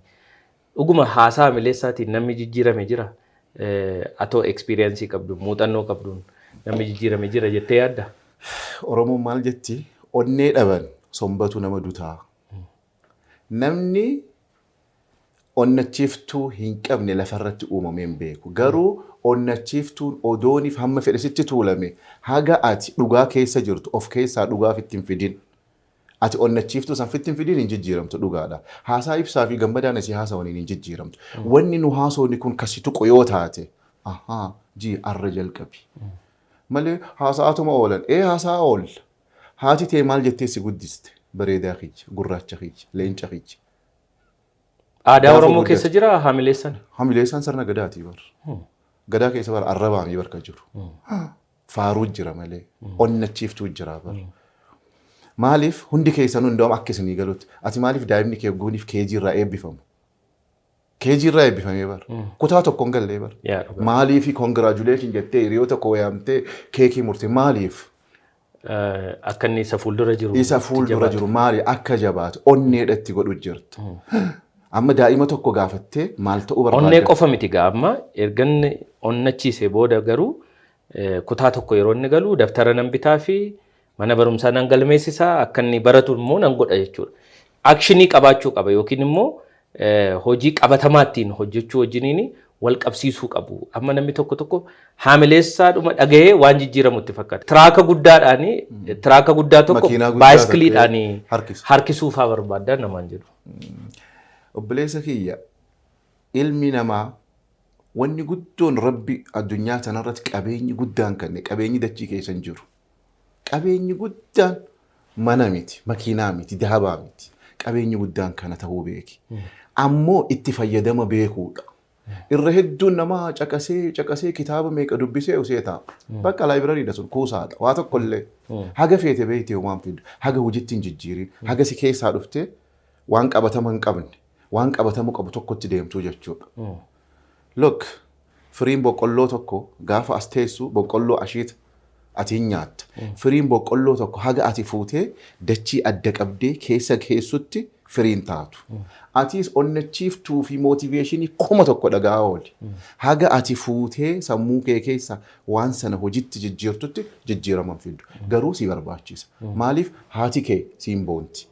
Dhuguma haasaa haamileessaatiin namni jijjiirame jira? Atoo experience qabdu, muuxannoo qabduun namni jijjiirame jira jettee yaadda? Oromoon maal jetti? Onnee dhaban sombatu nama dutaa. Namni onnachiiftuu hin qabne lafarratti uumamee hin beeku. Garuu onnachiiftuun odooniif hamma fedhe sitti tuulame haga ati dhugaa keessa jirtu of keessaa dhugaa fitti hin fidin. Ati onnachiiftuu san fitti hin fidin, hin jijjiiramtu dhugaadha. Haasaa Ibsaa fi Gammadaan asii haasawaniin hin jijjiiramtu. Wanni nu haasawni kun kasi tuqu yoo taate, ahaa, jii arra jalqabi. Malee haasa'atuma oolan. Ee, haasa'a oolla. Haati tee maal jettee si guddiste? Bareedaa kiyya, gurraacha kiyya, leenca kiyya. Aadaa Gaafa Oromoo guddatu. keessa jira haamileessan? Hamileessaan sirna gadaatii bar. Gadaa keessa bar arrabaamii barka jiru. Faaruu jira malee onnachiiftuu jira bar. Maaliif hundi keessanuu hundaa'u akka isinii galutti, ati maaliif daa'imni kee guuniif keejii irraa eebbifamu? Keejii irraa eebbifamee bar. Kutaa tokko hin gallee bar. Yaa dhugaa. Maaliif congratulation jettee hiriyoota koo yaamtee keekii murte, maaliif? Akka inni isa fuuldura jiru. Isa fuuldura jiru maali akka jabaatu onneedha itti godhu jirta. Amma daa'ima tokko gaafattee maal ta'uu barbaadda? Onnee qofa miti gaa, amma erga inni onnachiise booda garuu kutaa tokko yeroo inni galu dabtara nan bitaa fi mana barumsaa nan galmeessisaa, akka inni baratu immoo nan godha jechuudha. Action qabaachuu qaba yookiin immoo hojii qabatamaa ittiin hojjechuu wajjiniin wal qabsiisuu qabu. Amma namni tokko tokko haamileessaadhuma dhagahee waan jijjiiramu itti fakkaata. Tiraaka guddaadhaani, tiraaka guddaa tokko Makiinaa guddaa baayiskiliidhaani harkisa. Harkisuufaa barbaadda namaan jedhu. Obboleessa kiyya, ilmi namaa wanni guddoon Rabbi addunyaa tanarratti qabeenyi guddaan kenne, qabeenyi dachii keessa hin jiru. Qabeenyi guddaan mana miti, makiinaa miti, dahabaa miti. Qabeenyi guddaan kana ta'uu beeki. Ammoo itti fayyadama beekuudha. Irra hedduun namaa caqasee caqasee kitaaba meeqa dubbisee usee taa'a. Bakka laayibrariidha sun, kuusaadha. Waa tokko illee. Haga feete beektee waan fidu. Haga hojiitti hin jijjiirin. Haga si keessaa dhuftee waan qabatama hin qabne, waan qabatamu qabu tokkotti deemtuu jechuudha. Look, firiin boqqolloo tokko gaafa as teessu boqqolloo ashiita ati hin nyaatta. Firiin boqqolloo tokko haga ati fuutee dachii adda qabdee keessa keessutti firiin taatu. Atis onnachiiftuu fi motivation 1000 dhagaa ooli. Haga ati fuutee sammuu kee keessa waan sana hojitti jijjiirtutti jijjiiraman fidu. Garuu si barbaachisa. Maaliif? Haati kee siin boonti.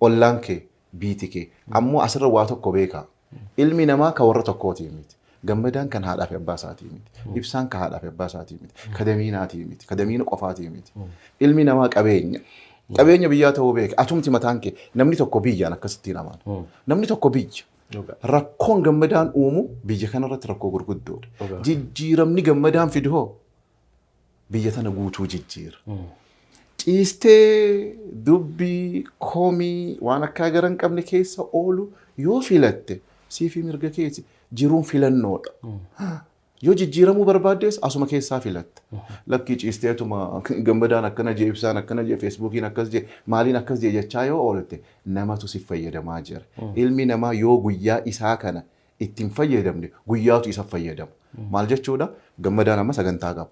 Ollaan kee, biiti kee. Ammoo asirra waa tokko beekaa. Ilmi namaa ka warra tokkootii miti. Gammadaan kan haadhaa fi abbaa isaatii miti. Ibsaan kan haadhaa fi abbaa isaatii miti. Ka Damiinaatii miti. Ka Damiina qofaatii miti. Ilmi namaa qabeenya. Qabeenya biyyaa ta'uu beeka. Atumti mataan kee namni tokko biyyaan akkasittiin amana. Namni tokko biyya. Rakkoon Gammadaan uumu biyya kanarratti rakkoo gurguddoodha. Jijjiiramni Gammadaan fidu hoo biyya tana guutuu jijjiira. Ciistee dubbii komii waan akka gara hin qabne keessa oolu yoo filatte, siifi mirga keeti, jiruun filannoodha. Yoo jijjiiramuu barbaaddes asuma keessaa filatta. Lakkii, ciisteetuma Gammadaan akkana jee, Ibsaan akkana jee, Feesbuukiin akkas jee, maaliin akkas jee jechaa yoo oolte, namatu si fayyadamaa jira. Ilmi namaa yoo guyyaa isaa kana ittiin fayyadamne, guyyaatu isa fayyadama. Maal jechuudha? Gammadaan amma sagantaa qaba.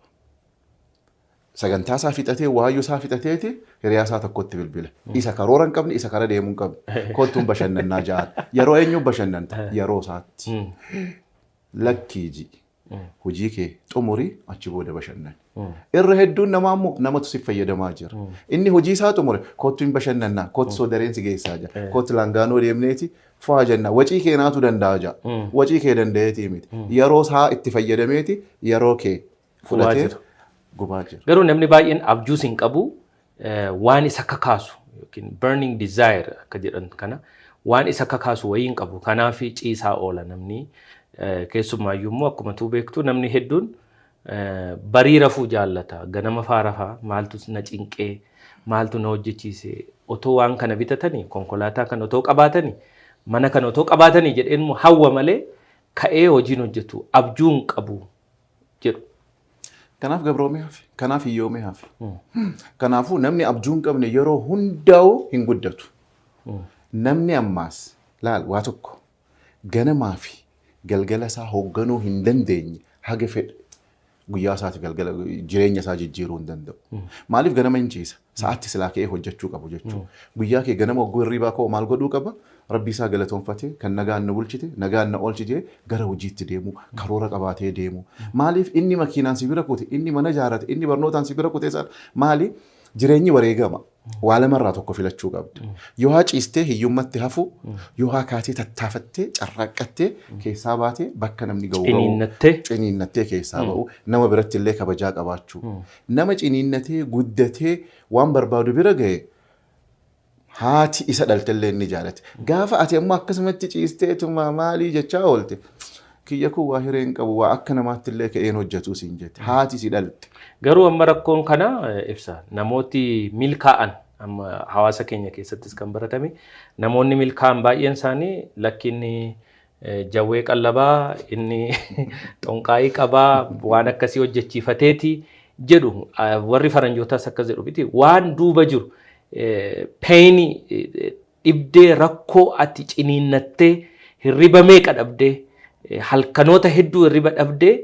Sagantaa isaa fixatee, waayyuu isaa fixateeti hiriyaa isaa tokkotti bilbila. Isa karoora hin qabne, isa kara deemuu hin qabne. Kottuun bashannannaa ja'an. Yeroo eenyuun bashannanta? Yeroo isaatti. Lakkii ji. Hojii kee xumurii, achi booda bashannan. Irra hedduun namaa immoo namatu si fayyadamaa jira. Inni hojii isaa xumure, kottu hin bashannannaa, kottu Soodareen si geessaa jira. Kottu Laangaanoo deemneeti faa jenna. Wacii keenaatu danda'a jira. Wacii kee danda'eetii miti. Yeroo isaa itti fayyadameeti yeroo kee fudhatee gubaa jira. Garuu namni baay'een abjuus hin qabu, waan isa kakaasu yookiin burning desire akka jedhan kana, waan isa kakaasu wayii hin qabu. Kanaaf ciisaa oola namni. Keessumaayyuu immoo akkuma tuu beektu, namni hedduun barii rafuu jaallata. Ganama faa rafaa, maaltu na cinqee, maaltu na hojjechiise, otoo waan kana bitatanii, konkolaataa kana otoo qabaatanii, mana kana otoo qabaatanii jedheen immoo hawwa malee ka'ee hojiin hojjetu, abjuu hin qabu jedhu. Kanaaf gabroomee hafe. Kanaaf hiyyoomee hafe. Kanaafuu namni abjuu hin qabne yeroo hundaa'u hin guddatu. Namni ammaas laal, waa tokko ganamaa fi galgala isaa hoogganuu hin dandeenye, haga fedhe guyyaa isaati galgala jireenya isaa jijjiiruu hin danda'u. Maaliif? Ganama hin ciisa? Sa'aatti silaa ka'ee hojjechuu qabu jechuudha. Guyyaa kee ganama hogguu hirribaa ka'u maal godhuu qaba? Rabbi isaa galatoonfatee, kan nagaan na bulchite, nagaan na oolchite, gara hojiitti deemu, karoora qabaatee deemu. Maaliif? Inni makiinaan si bira kute, inni mana ijaarrate, inni barnootaan si bira kute sana maali? Jireenyi wareegama. Waa lamarraa tokko filachuu qabda. Yoo haa ciistee hiyyummatti hafu, yoo haa kaatee tattaafattee carraaqqattee keessaa baatee bakka namni ga'u ga'u. Ciniinnattee. Ciniinnattee keessaa ba'u, nama biratti illee kabajaa qabaachuu. Nama ciniinnatee guddatee waan barbaadu bira ga'e, haati isa dhaltellee inni jaalate. Gaafa ati ammoo akkasumatti ciisteetuma maalii jechaa oolte, kiyya kun waa hiree hin qabu, waa akka namaatti illee ka'een hojjetu siin jette. Haati si dhalte. Garuu amma rakkoon kana ibsa. Namooti milkaa'an amma hawaasa keenya keessattis kan baratame, namoonni milkaa'an baay'een isaanii lakkinni jawwee qallabaa, inni xonqaayii qabaa, waan akkasii hojjechiifateeti jedhu. Warri faranjootaas akkas jedhu miti, waan duuba jiru, painii, dhibdee, rakkoo ati ciniinnattee, hirriba meeqa dhabdee, halkanoota hedduu hirriba dhabdee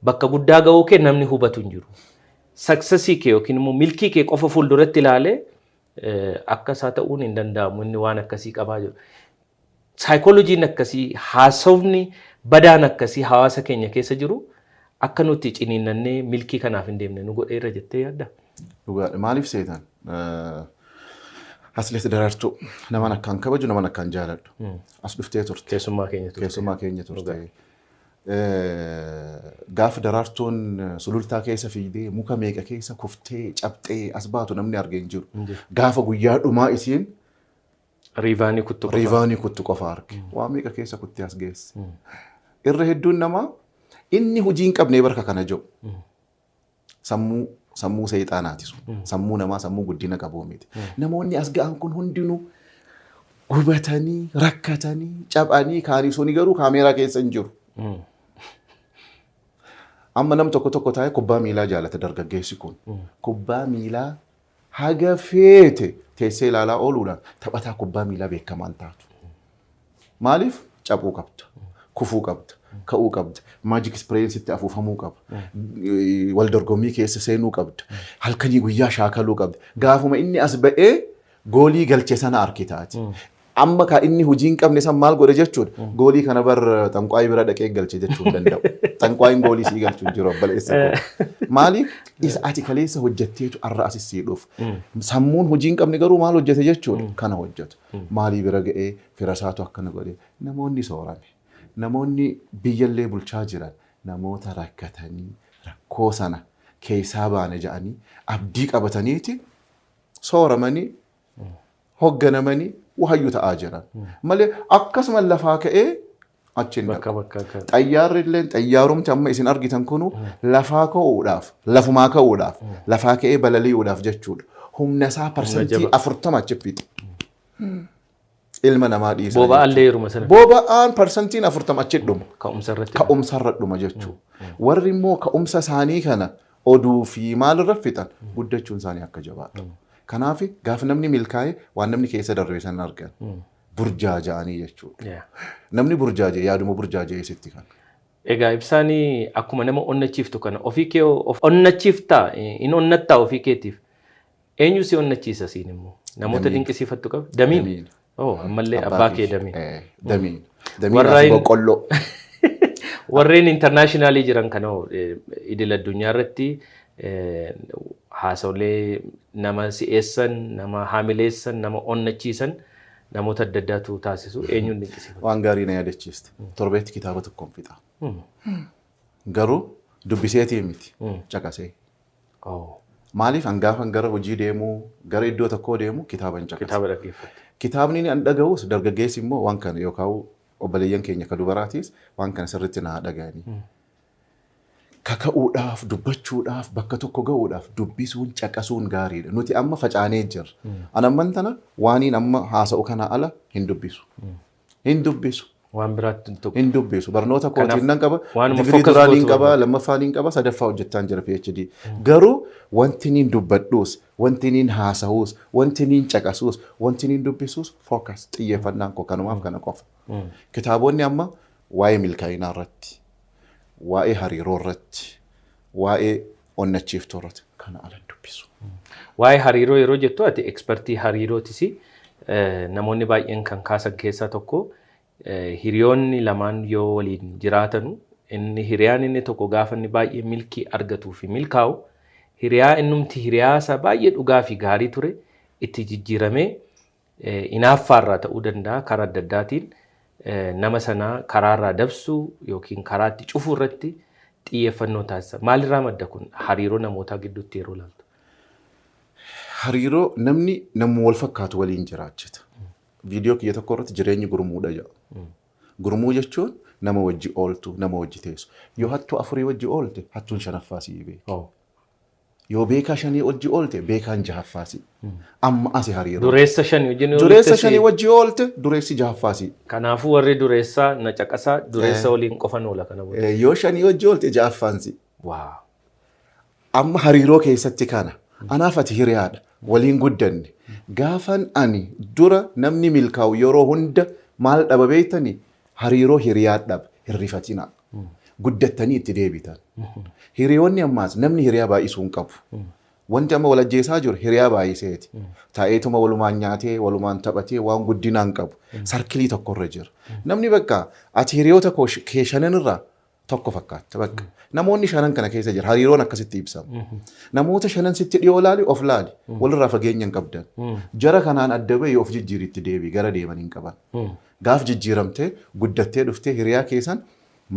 bakka guddaa ga'uu kee namni hubatu hin jiru. Successii kee yookiin immoo milkii kee qofa fuulduratti ilaalee, akka isaa ta'uun hin danda'amu, inni waan akkasii qabaa jiru. Saayikooloojiin akkasii, haasofni badaan akkasii hawaasa keenya keessa jiru akka nuti ciniinnannee milkii kanaaf hin deemne nu godheera jettee yaadda? Dhugaadha. Maaliif seetan? Asleet Daraartuu, naman akkaan kabaju, naman akkaan jaaladhu. As dhuftee turte. Keessummaa keenya turte. Keessummaa keenya turte. Gaafa Daraartuun Sulultaa keessa fiigdee, muka meeqa keessa kuftee cabxee as baatu namni argee hin jiru. Gaafa guyyaa dhumaa isiin Riivaanii kuttu qofa. Riivaanii kuttu qofa arge. Waa meeqa keessa kuttee as geesse. Irra hedduun namaa inni hojii hin qabne barka kana jiru. Sammuu seexaanaati sun. Sammuu namaa sammuu guddina qabu miti. Namoonni as ga'an kun hundinuu gubatanii, rakkatanii, caphanii kaanii suni garuu kaameeraa keessa hin jiru. Amma nam tokko tokko taa'ee kubbaa miilaa jaalata dargaggeessi kun. Kubbaa miilaa haga feete teessee ilaalaa ooluudhaan taphataa kubbaa miilaa beekamaan taatu. Maaliif? Caphuu qabda, kufuu qabda, ka'uu qabda, magic sprayin sitti afuufamuu qaba, wal dorgommii keessa seenuu qabda, halkanii guyyaa shaakaluu qabda. Gaafuma inni as ba'ee goolii galche sana arkitaati. Amma ka inni hojii hin qabne san maal godhe jechuudha? Goolii kana bar xanqwaayii bira dhaqee galche jechuu hin danda'u. Xanqwaayiin goolii sii galchuu hin jiru, obboleessa koo. Maaliif? Isa ati kaleessa hojjetteetu har'a asis sii dhufu. Sammuun hojii hin qabne garuu maal hojjete jechuudha? Kana hojjetu. Maalii bira ga'ee fira isaatu akkana godhe. Namoonni soorame. Namoonni biyyallee bulchaa jiran namoota rakkatanii rakkoo sana keessaa baane jedhanii abdii qabataniiti sooramanii, hoogganamanii, wahayyuu ta'aa jiran. Malee akkasuma lafaa ka'ee achi hin Bakka dhaqu. Bakka akka. Xayyaarri illee, xayyaarumti amma isin argitan kunu lafaa ka'uudhaaf, lafumaa ka'uudhaaf, lafaa ka'ee balali'uudhaaf jechuudha. Humna isaa 40% achi fixe. Ilma namaa dhiisaa. Boba'aan illee yeruma sana. Boba'aan 40% achi dhuma. Ka'umsa irratti. Ka'umsa irra dhuma jechuudha. Warri immoo ka'umsa isaanii kana oduu fi maalirra fixan guddachuun isaanii akka jabaadha. Kanaaf gaafa namni milkaa'e waan namni keessa darbe sana argan burjaaja'anii jechuudha. Namni burjaaja'e yaaduma burjaaja'e sitti kan. Egaa Ibsaan akkuma nama onnachiiftu kana ofii kee onnachiiftaa in onnattaa ofii keetiif eenyu si onnachiisa siin immoo namoota dinqisiifattu qaba. Damiin. Oh ammallee abbaa kee Damiin. Damiin. Damiin boqqolloo. Warreen intarnaashinaalii jiran kana idil addunyaa irratti haasawlee nama si'eessan, nama haamileessan, nama onnachiisan namoota adda addaatu taasisu eenyuun dinqisiifatu. Waan gaarii na yaadachiiste. Torbeetti kitaaba tokkoon fixa. Garuu dubbiseetii miti caqasee. Maaliif an gaafan gara hojii deemuu gara iddoo tokkoo deemu kitaaba hin caqasa. Kitaaba dhaggeeffatu. Kitaabni an dhaga'us dargaggeessi immoo waan kana yookaan obboleeyyan keenya ka dubaraatiis waan kana sirriitti naa dhaga'anii. Kaka'uudhaaf, dubbachuudhaaf, bakka tokko ga'uudhaaf dubbisuun caqasuun gaariidha. Nuti amma facaanee jirra. An amman tana waaniin amma haasa'u kana ala hin dubbisu. Hin dubbisu. Waan biraatti hin tuqu. Hin dubbisu. Barnoota kootiin nan qaba. Digirii duraa niin qaba, lammaffaa niin qaba, sadaffaa hojjechaan jira PhD. Garuu wanti niin dubbadhuus, wanti niin haasa'uus, wanti niin caqasuus, wanti niin dubbisuus focus xiyyeeffannaan koo kanumaaf kana qofa. Kitaabonni amma waa'ee milkaa'inaa irratti, waa'ee hariiroo irratti, waa'ee onnachiiftuu irratti kana ala dubbisu. Waa'ee hariiroo yeroo jettu ati ekspertii hariirootis namoonni baay'een kan kaasan keessaa tokko hiriyoonni lamaan yoo waliin jiraatanu inni hiriyaan inni tokko gaafa inni baay'ee milkii argatuu fi milkaa'u hiriyaa innumti hiriyaa isaa baay'ee dhugaa fi gaarii ture itti jijjiiramee inaaffaarraa ta'uu danda'a karaa adda addaatiin nama sanaa karaarraa dabsuu yookiin karaatti cufuu irratti xiyyeeffannoo taasisa. Maalirraa madda kun hariiroo namootaa gidduutti yeroo ilaaltu? Hariiroo namni namuma wal fakkaatu waliin jiraachita. Viidiyoo kiyya tokko irratti jireenyi gurmuudha jedha. Gurmuu jechuun nama wajji ooltu, nama wajji teessu. Yoo hattuu afurii wajji oolte, hattuun shanaffaa si'i beeki. Yoo beekaa shanii wajji oolte, beekaan jahaffaa si'i. Amma asi hariiroo. Dureessa shanii wajjin oolte. Dureessa shanii wajji oolte, dureessi jahaffaa si'i. Kanaafuu warri dureessaa na caqasaa dureessa waliin qofan oola kana booda. Yoo shanii wajji oolte jahaffaan si'i. Amma hariiroo keessatti kana. Anaaf ati hiriyaadha. Waliin guddanne. Gaafan ani dura namni milkaa'u yeroo hunda maal dhaba beektanii hariiroo hiriyaa dhaba hirrifatina. Guddattanii itti deebitan. Hiriyoonni ammaas namni hiriyaa baay'isuu hin qabu. Wanti amma wal ajjeesaa jiru hiriyaa baay'iseeti. Taa'eetuma walumaan nyaatee walumaan taphatee waan guddinaa hin qabu. Sarkilii tokkorra jira. Namni bakka ati hiriyoota kee shananirraa tokko fakkaatta bakka. Namoonni shanan kana keessa jira. Hariiroon akkasitti ibsama. Namoota shanan sitti dhiyoo laali of laali. Walirraa fageenya hin qabdan. Jara kanaan adda bahee of jijjiiritti deebii gara deeman hin qaban. Gaaf jijjiiramtee guddattee dhuftee hiriyaa keessan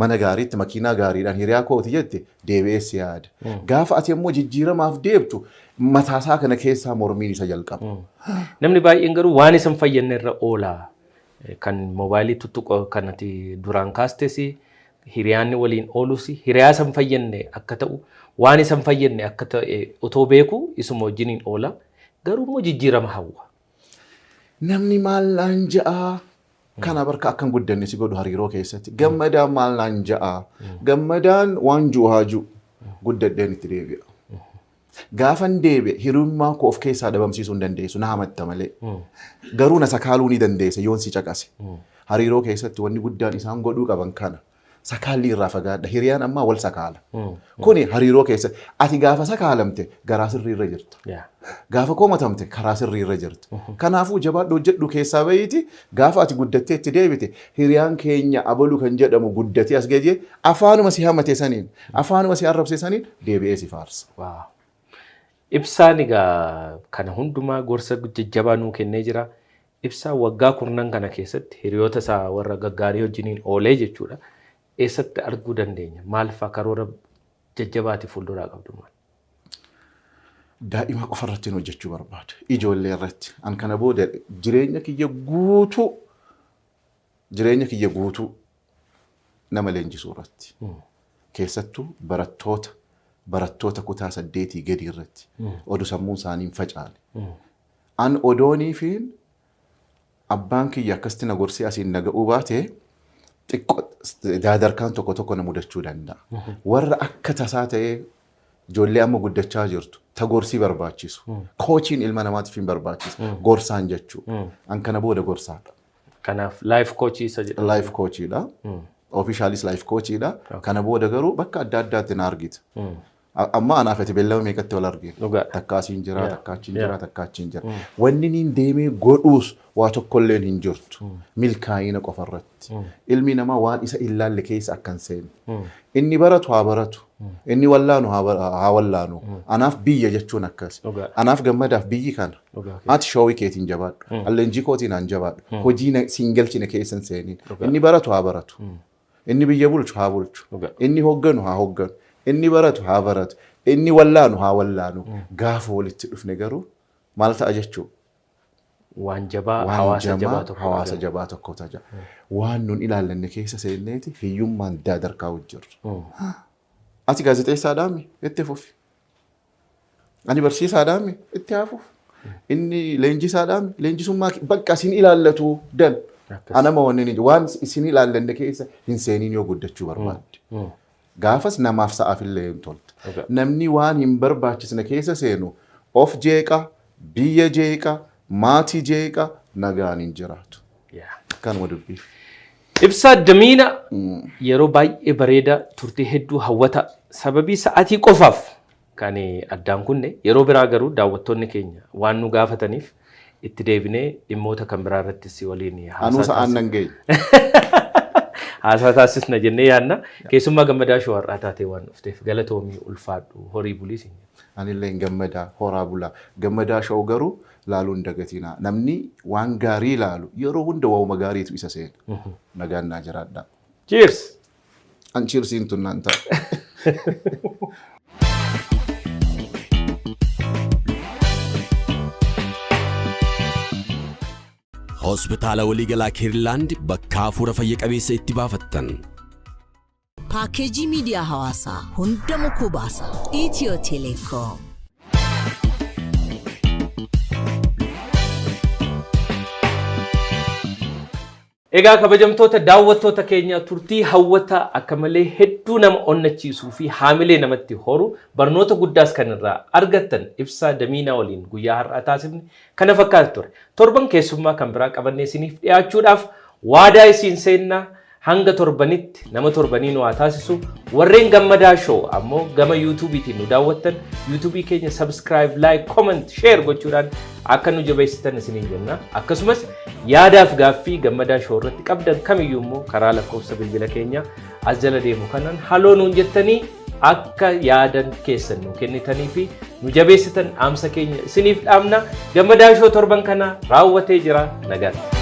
mana gaariitti makiinaa gaariidhaan hiriyaa kooti jette deebi'ee si yaada. Gaafa ati immoo jijjiiramaaf deebtu mataasaa kana keessaa mormiin isa jalqaba. Namni baay'een garuu waan isa hin fayyadne irra oola. Kan moobaayilii tuttuqu kan ati duraan kaastes hiriyaanni waliin oolus hiriyaa isa hin fayyadne akka ta'u waan isa hin fayyadne akka ta'e otoo beeku isuma wajjiniin oola. Garuu immoo jijjiirama hawwa. Namni maal naan ja'aa kana barka akkan guddanne si godhu hariiroo keessatti. Gammadaan maal naan ja'aa gammadaan waan ji'u haa ji'u guddadheen itti deebi'a. Gaafan deebi'e hiriyummaa koo of keessaa dhabamsiisuu hin dandeessu na hamatta malee. Garuu na sakaaluu ni dandeessa yoon si caqase. Hariiroo keessatti wanni guddaan isaan godhuu qaban kana. Sakaalli irraa fagaadha. Hiriyaan ammaa wal sakaala. Kuni hariiroo keessatti ati gaafa sakaalamte garaa sirrii irra jirta. Gaafa komatamte karaa sirrii irra jirta. Kanaafuu jabaadhu hojjedhu keessaa bahiiti gaafa ati guddattee itti deebite hiriyaan keenya abalu kan jedhamu guddatee as gahee afaanuma si hamate saniin afaanuma si arrabse saniin deebi'ee si faarsa. Ibsaan egaa kana hundumaa gorsa jajjabaa nuu kennee jira. Ibsaan waggaa kurnan kana keessatti hiriyoota isaa warra gaggaarii wajjiniin oolee jechuudha. Eessatti arguu dandeenya? Maal fa'aa karoora jajjabaati fuulduraa qabdu maal? Daa'ima qofa irratti hojjechuu barbaada. Ijoollee irratti. An kana booda jireenya kiyya guutuu nama leenjisuu irratti. Keessattuu barattoota Barattoota kutaa 8 gadi irratti oduu sammuun isaanii hin facaane. An odoonii fi abbaan kiyya akkasitti na gorsee asiin na ga'uu baate xiqqoo daadarkaan tokko tokko na mudachuu danda'a. Warra akka tasaa ta'ee ijoollee amma guddachaa jirtu ta gorsii barbaachisu. Koochiin ilma namaatiif hin barbaachisu. Gorsaan jechuudha. An kana booda gorsaadha. Kanaaf life coach isa jedhama. Life coachiidha. Officialis life coachiidha. Kana booda garuu bakka adda addaatti na argita. Amma anaaf ati beellama meeqatti wal argina? Dhugaadha. Takka asiin jira, takka achiin jira, takka achiin jira. Wanni niin deemee godhuus waa tokkolleen hin jirtu. Milkaa'ina qofa irratti. Ilmi namaa waan isa ilaalle keessa akka hin seenne. Inni baratu haa baratu. Inni wallaanu haa wallaanu. Anaaf biyya jechuun akkas. Dhugaadha. Anaaf gammadaaf biyyi kana. Dhugaa. Ati shoowii keetiin jabaadhu. Alleenjii kootiin aan jabaadhu. Hojii siin galchine keessa hin seeniin. Inni baratu haa baratu. Inni biyya bulchu haa bulchu. Dhugaa. Inni hogganu haa hogganu. Inni baratu haa baratu. Inni wallaanu haa wallaanu. Gaafa walitti dhufne garuu maal ta'a jechuu? Waan jabaa Waan hawaasa jabaa jamaa tokko. hawaasa jabaa tokko ta'a. Waan nun ilaallanne keessa seenneeti hiyyummaan daadarkaa jirru. Ati gaazexeessaadhaami itti fufi. Ani barsiisaadhaami itti haa fufu. Inni leenjisaadhaami leenjisummaa bakka isin ilaallatu dan. Akkas. Anama wanni ni waan isin ilaallanne keessa hin seeniin yoo guddachuu barbaadde. Gaafas namaaf sa'aaf illee hin tolta. Dhugaa. Namni waan hin barbaachisne keessa seenu of jeeqa, biyya jeeqa, maatii jeeqa, nagaan hin jiraatu. Yeah. Kanuma dubbii. Ibsaa Damiina yeroo baay'ee bareeda turtii hedduu hawwata sababii sa'aatii qofaaf kan addaan kunne yeroo biraa garuu daawwattoonni keenya waan nu gaafataniif itti deebinee dhimmoota kan biraa irrattis waliin Anuu haasaa sa'aan nan geenye. haasaa taasisna jennee yaadna. Keessummaa gammadaa shoo har'aa taatee waan dhufteef galatoomii ulfaadhu horii bulii siin jenna. Anillee hin gammadaa horaa bulaa. Gammadaa shoo garuu laaluu hin dagatinaa. Namni waan gaarii laalu yeroo hunda waa'uma gaariitu isa seena. Nagaan naa jiraadhaa. Cheers! An cheersiin tun naan ta'a. Hospitaala Waliigalaa Keerilaand bakka hafuura fayya qabeessa itti baafattan. Paakeejii miidiyaa hawaasaa hunda mukuu baasa. Itiyoo Telekoom. Egaa kabajamtoota daawwattoota keenya turtii hawwataa akka malee hedduu nama onnachiisuu fi haamilee namatti horu barnoota guddaas kan irraa argattan Ibsaa Damiinaa waliin guyyaa har'aa taasifne kana fakkaata ture. Torban keessummaa kan biraa qabannee isiniif dhiyaachuudhaaf waadaa isiin seennaa hanga torbanitti nama torbanii nu haa taasisu. Warreen gammadaa show ammoo gama yuutuubiitiin nu daawwattan yuutuubii keenya subscribe, like, comment, share gochuudhaan akka nu jabeessitan isiniin jenna. Akkasumas yaadaaf gaaffii gammadaa show irratti qabdan kamiyyuu immoo karaa lakkoofsa bilbila keenya as jala deemu kanaan haloo nuun jettanii akka yaadan keessan nu kennitanii fi nu jabeessitan dhaamsa keenya isiniif dhaamna. Gammadaa show torban kana raawwatee jira. Nagaatti.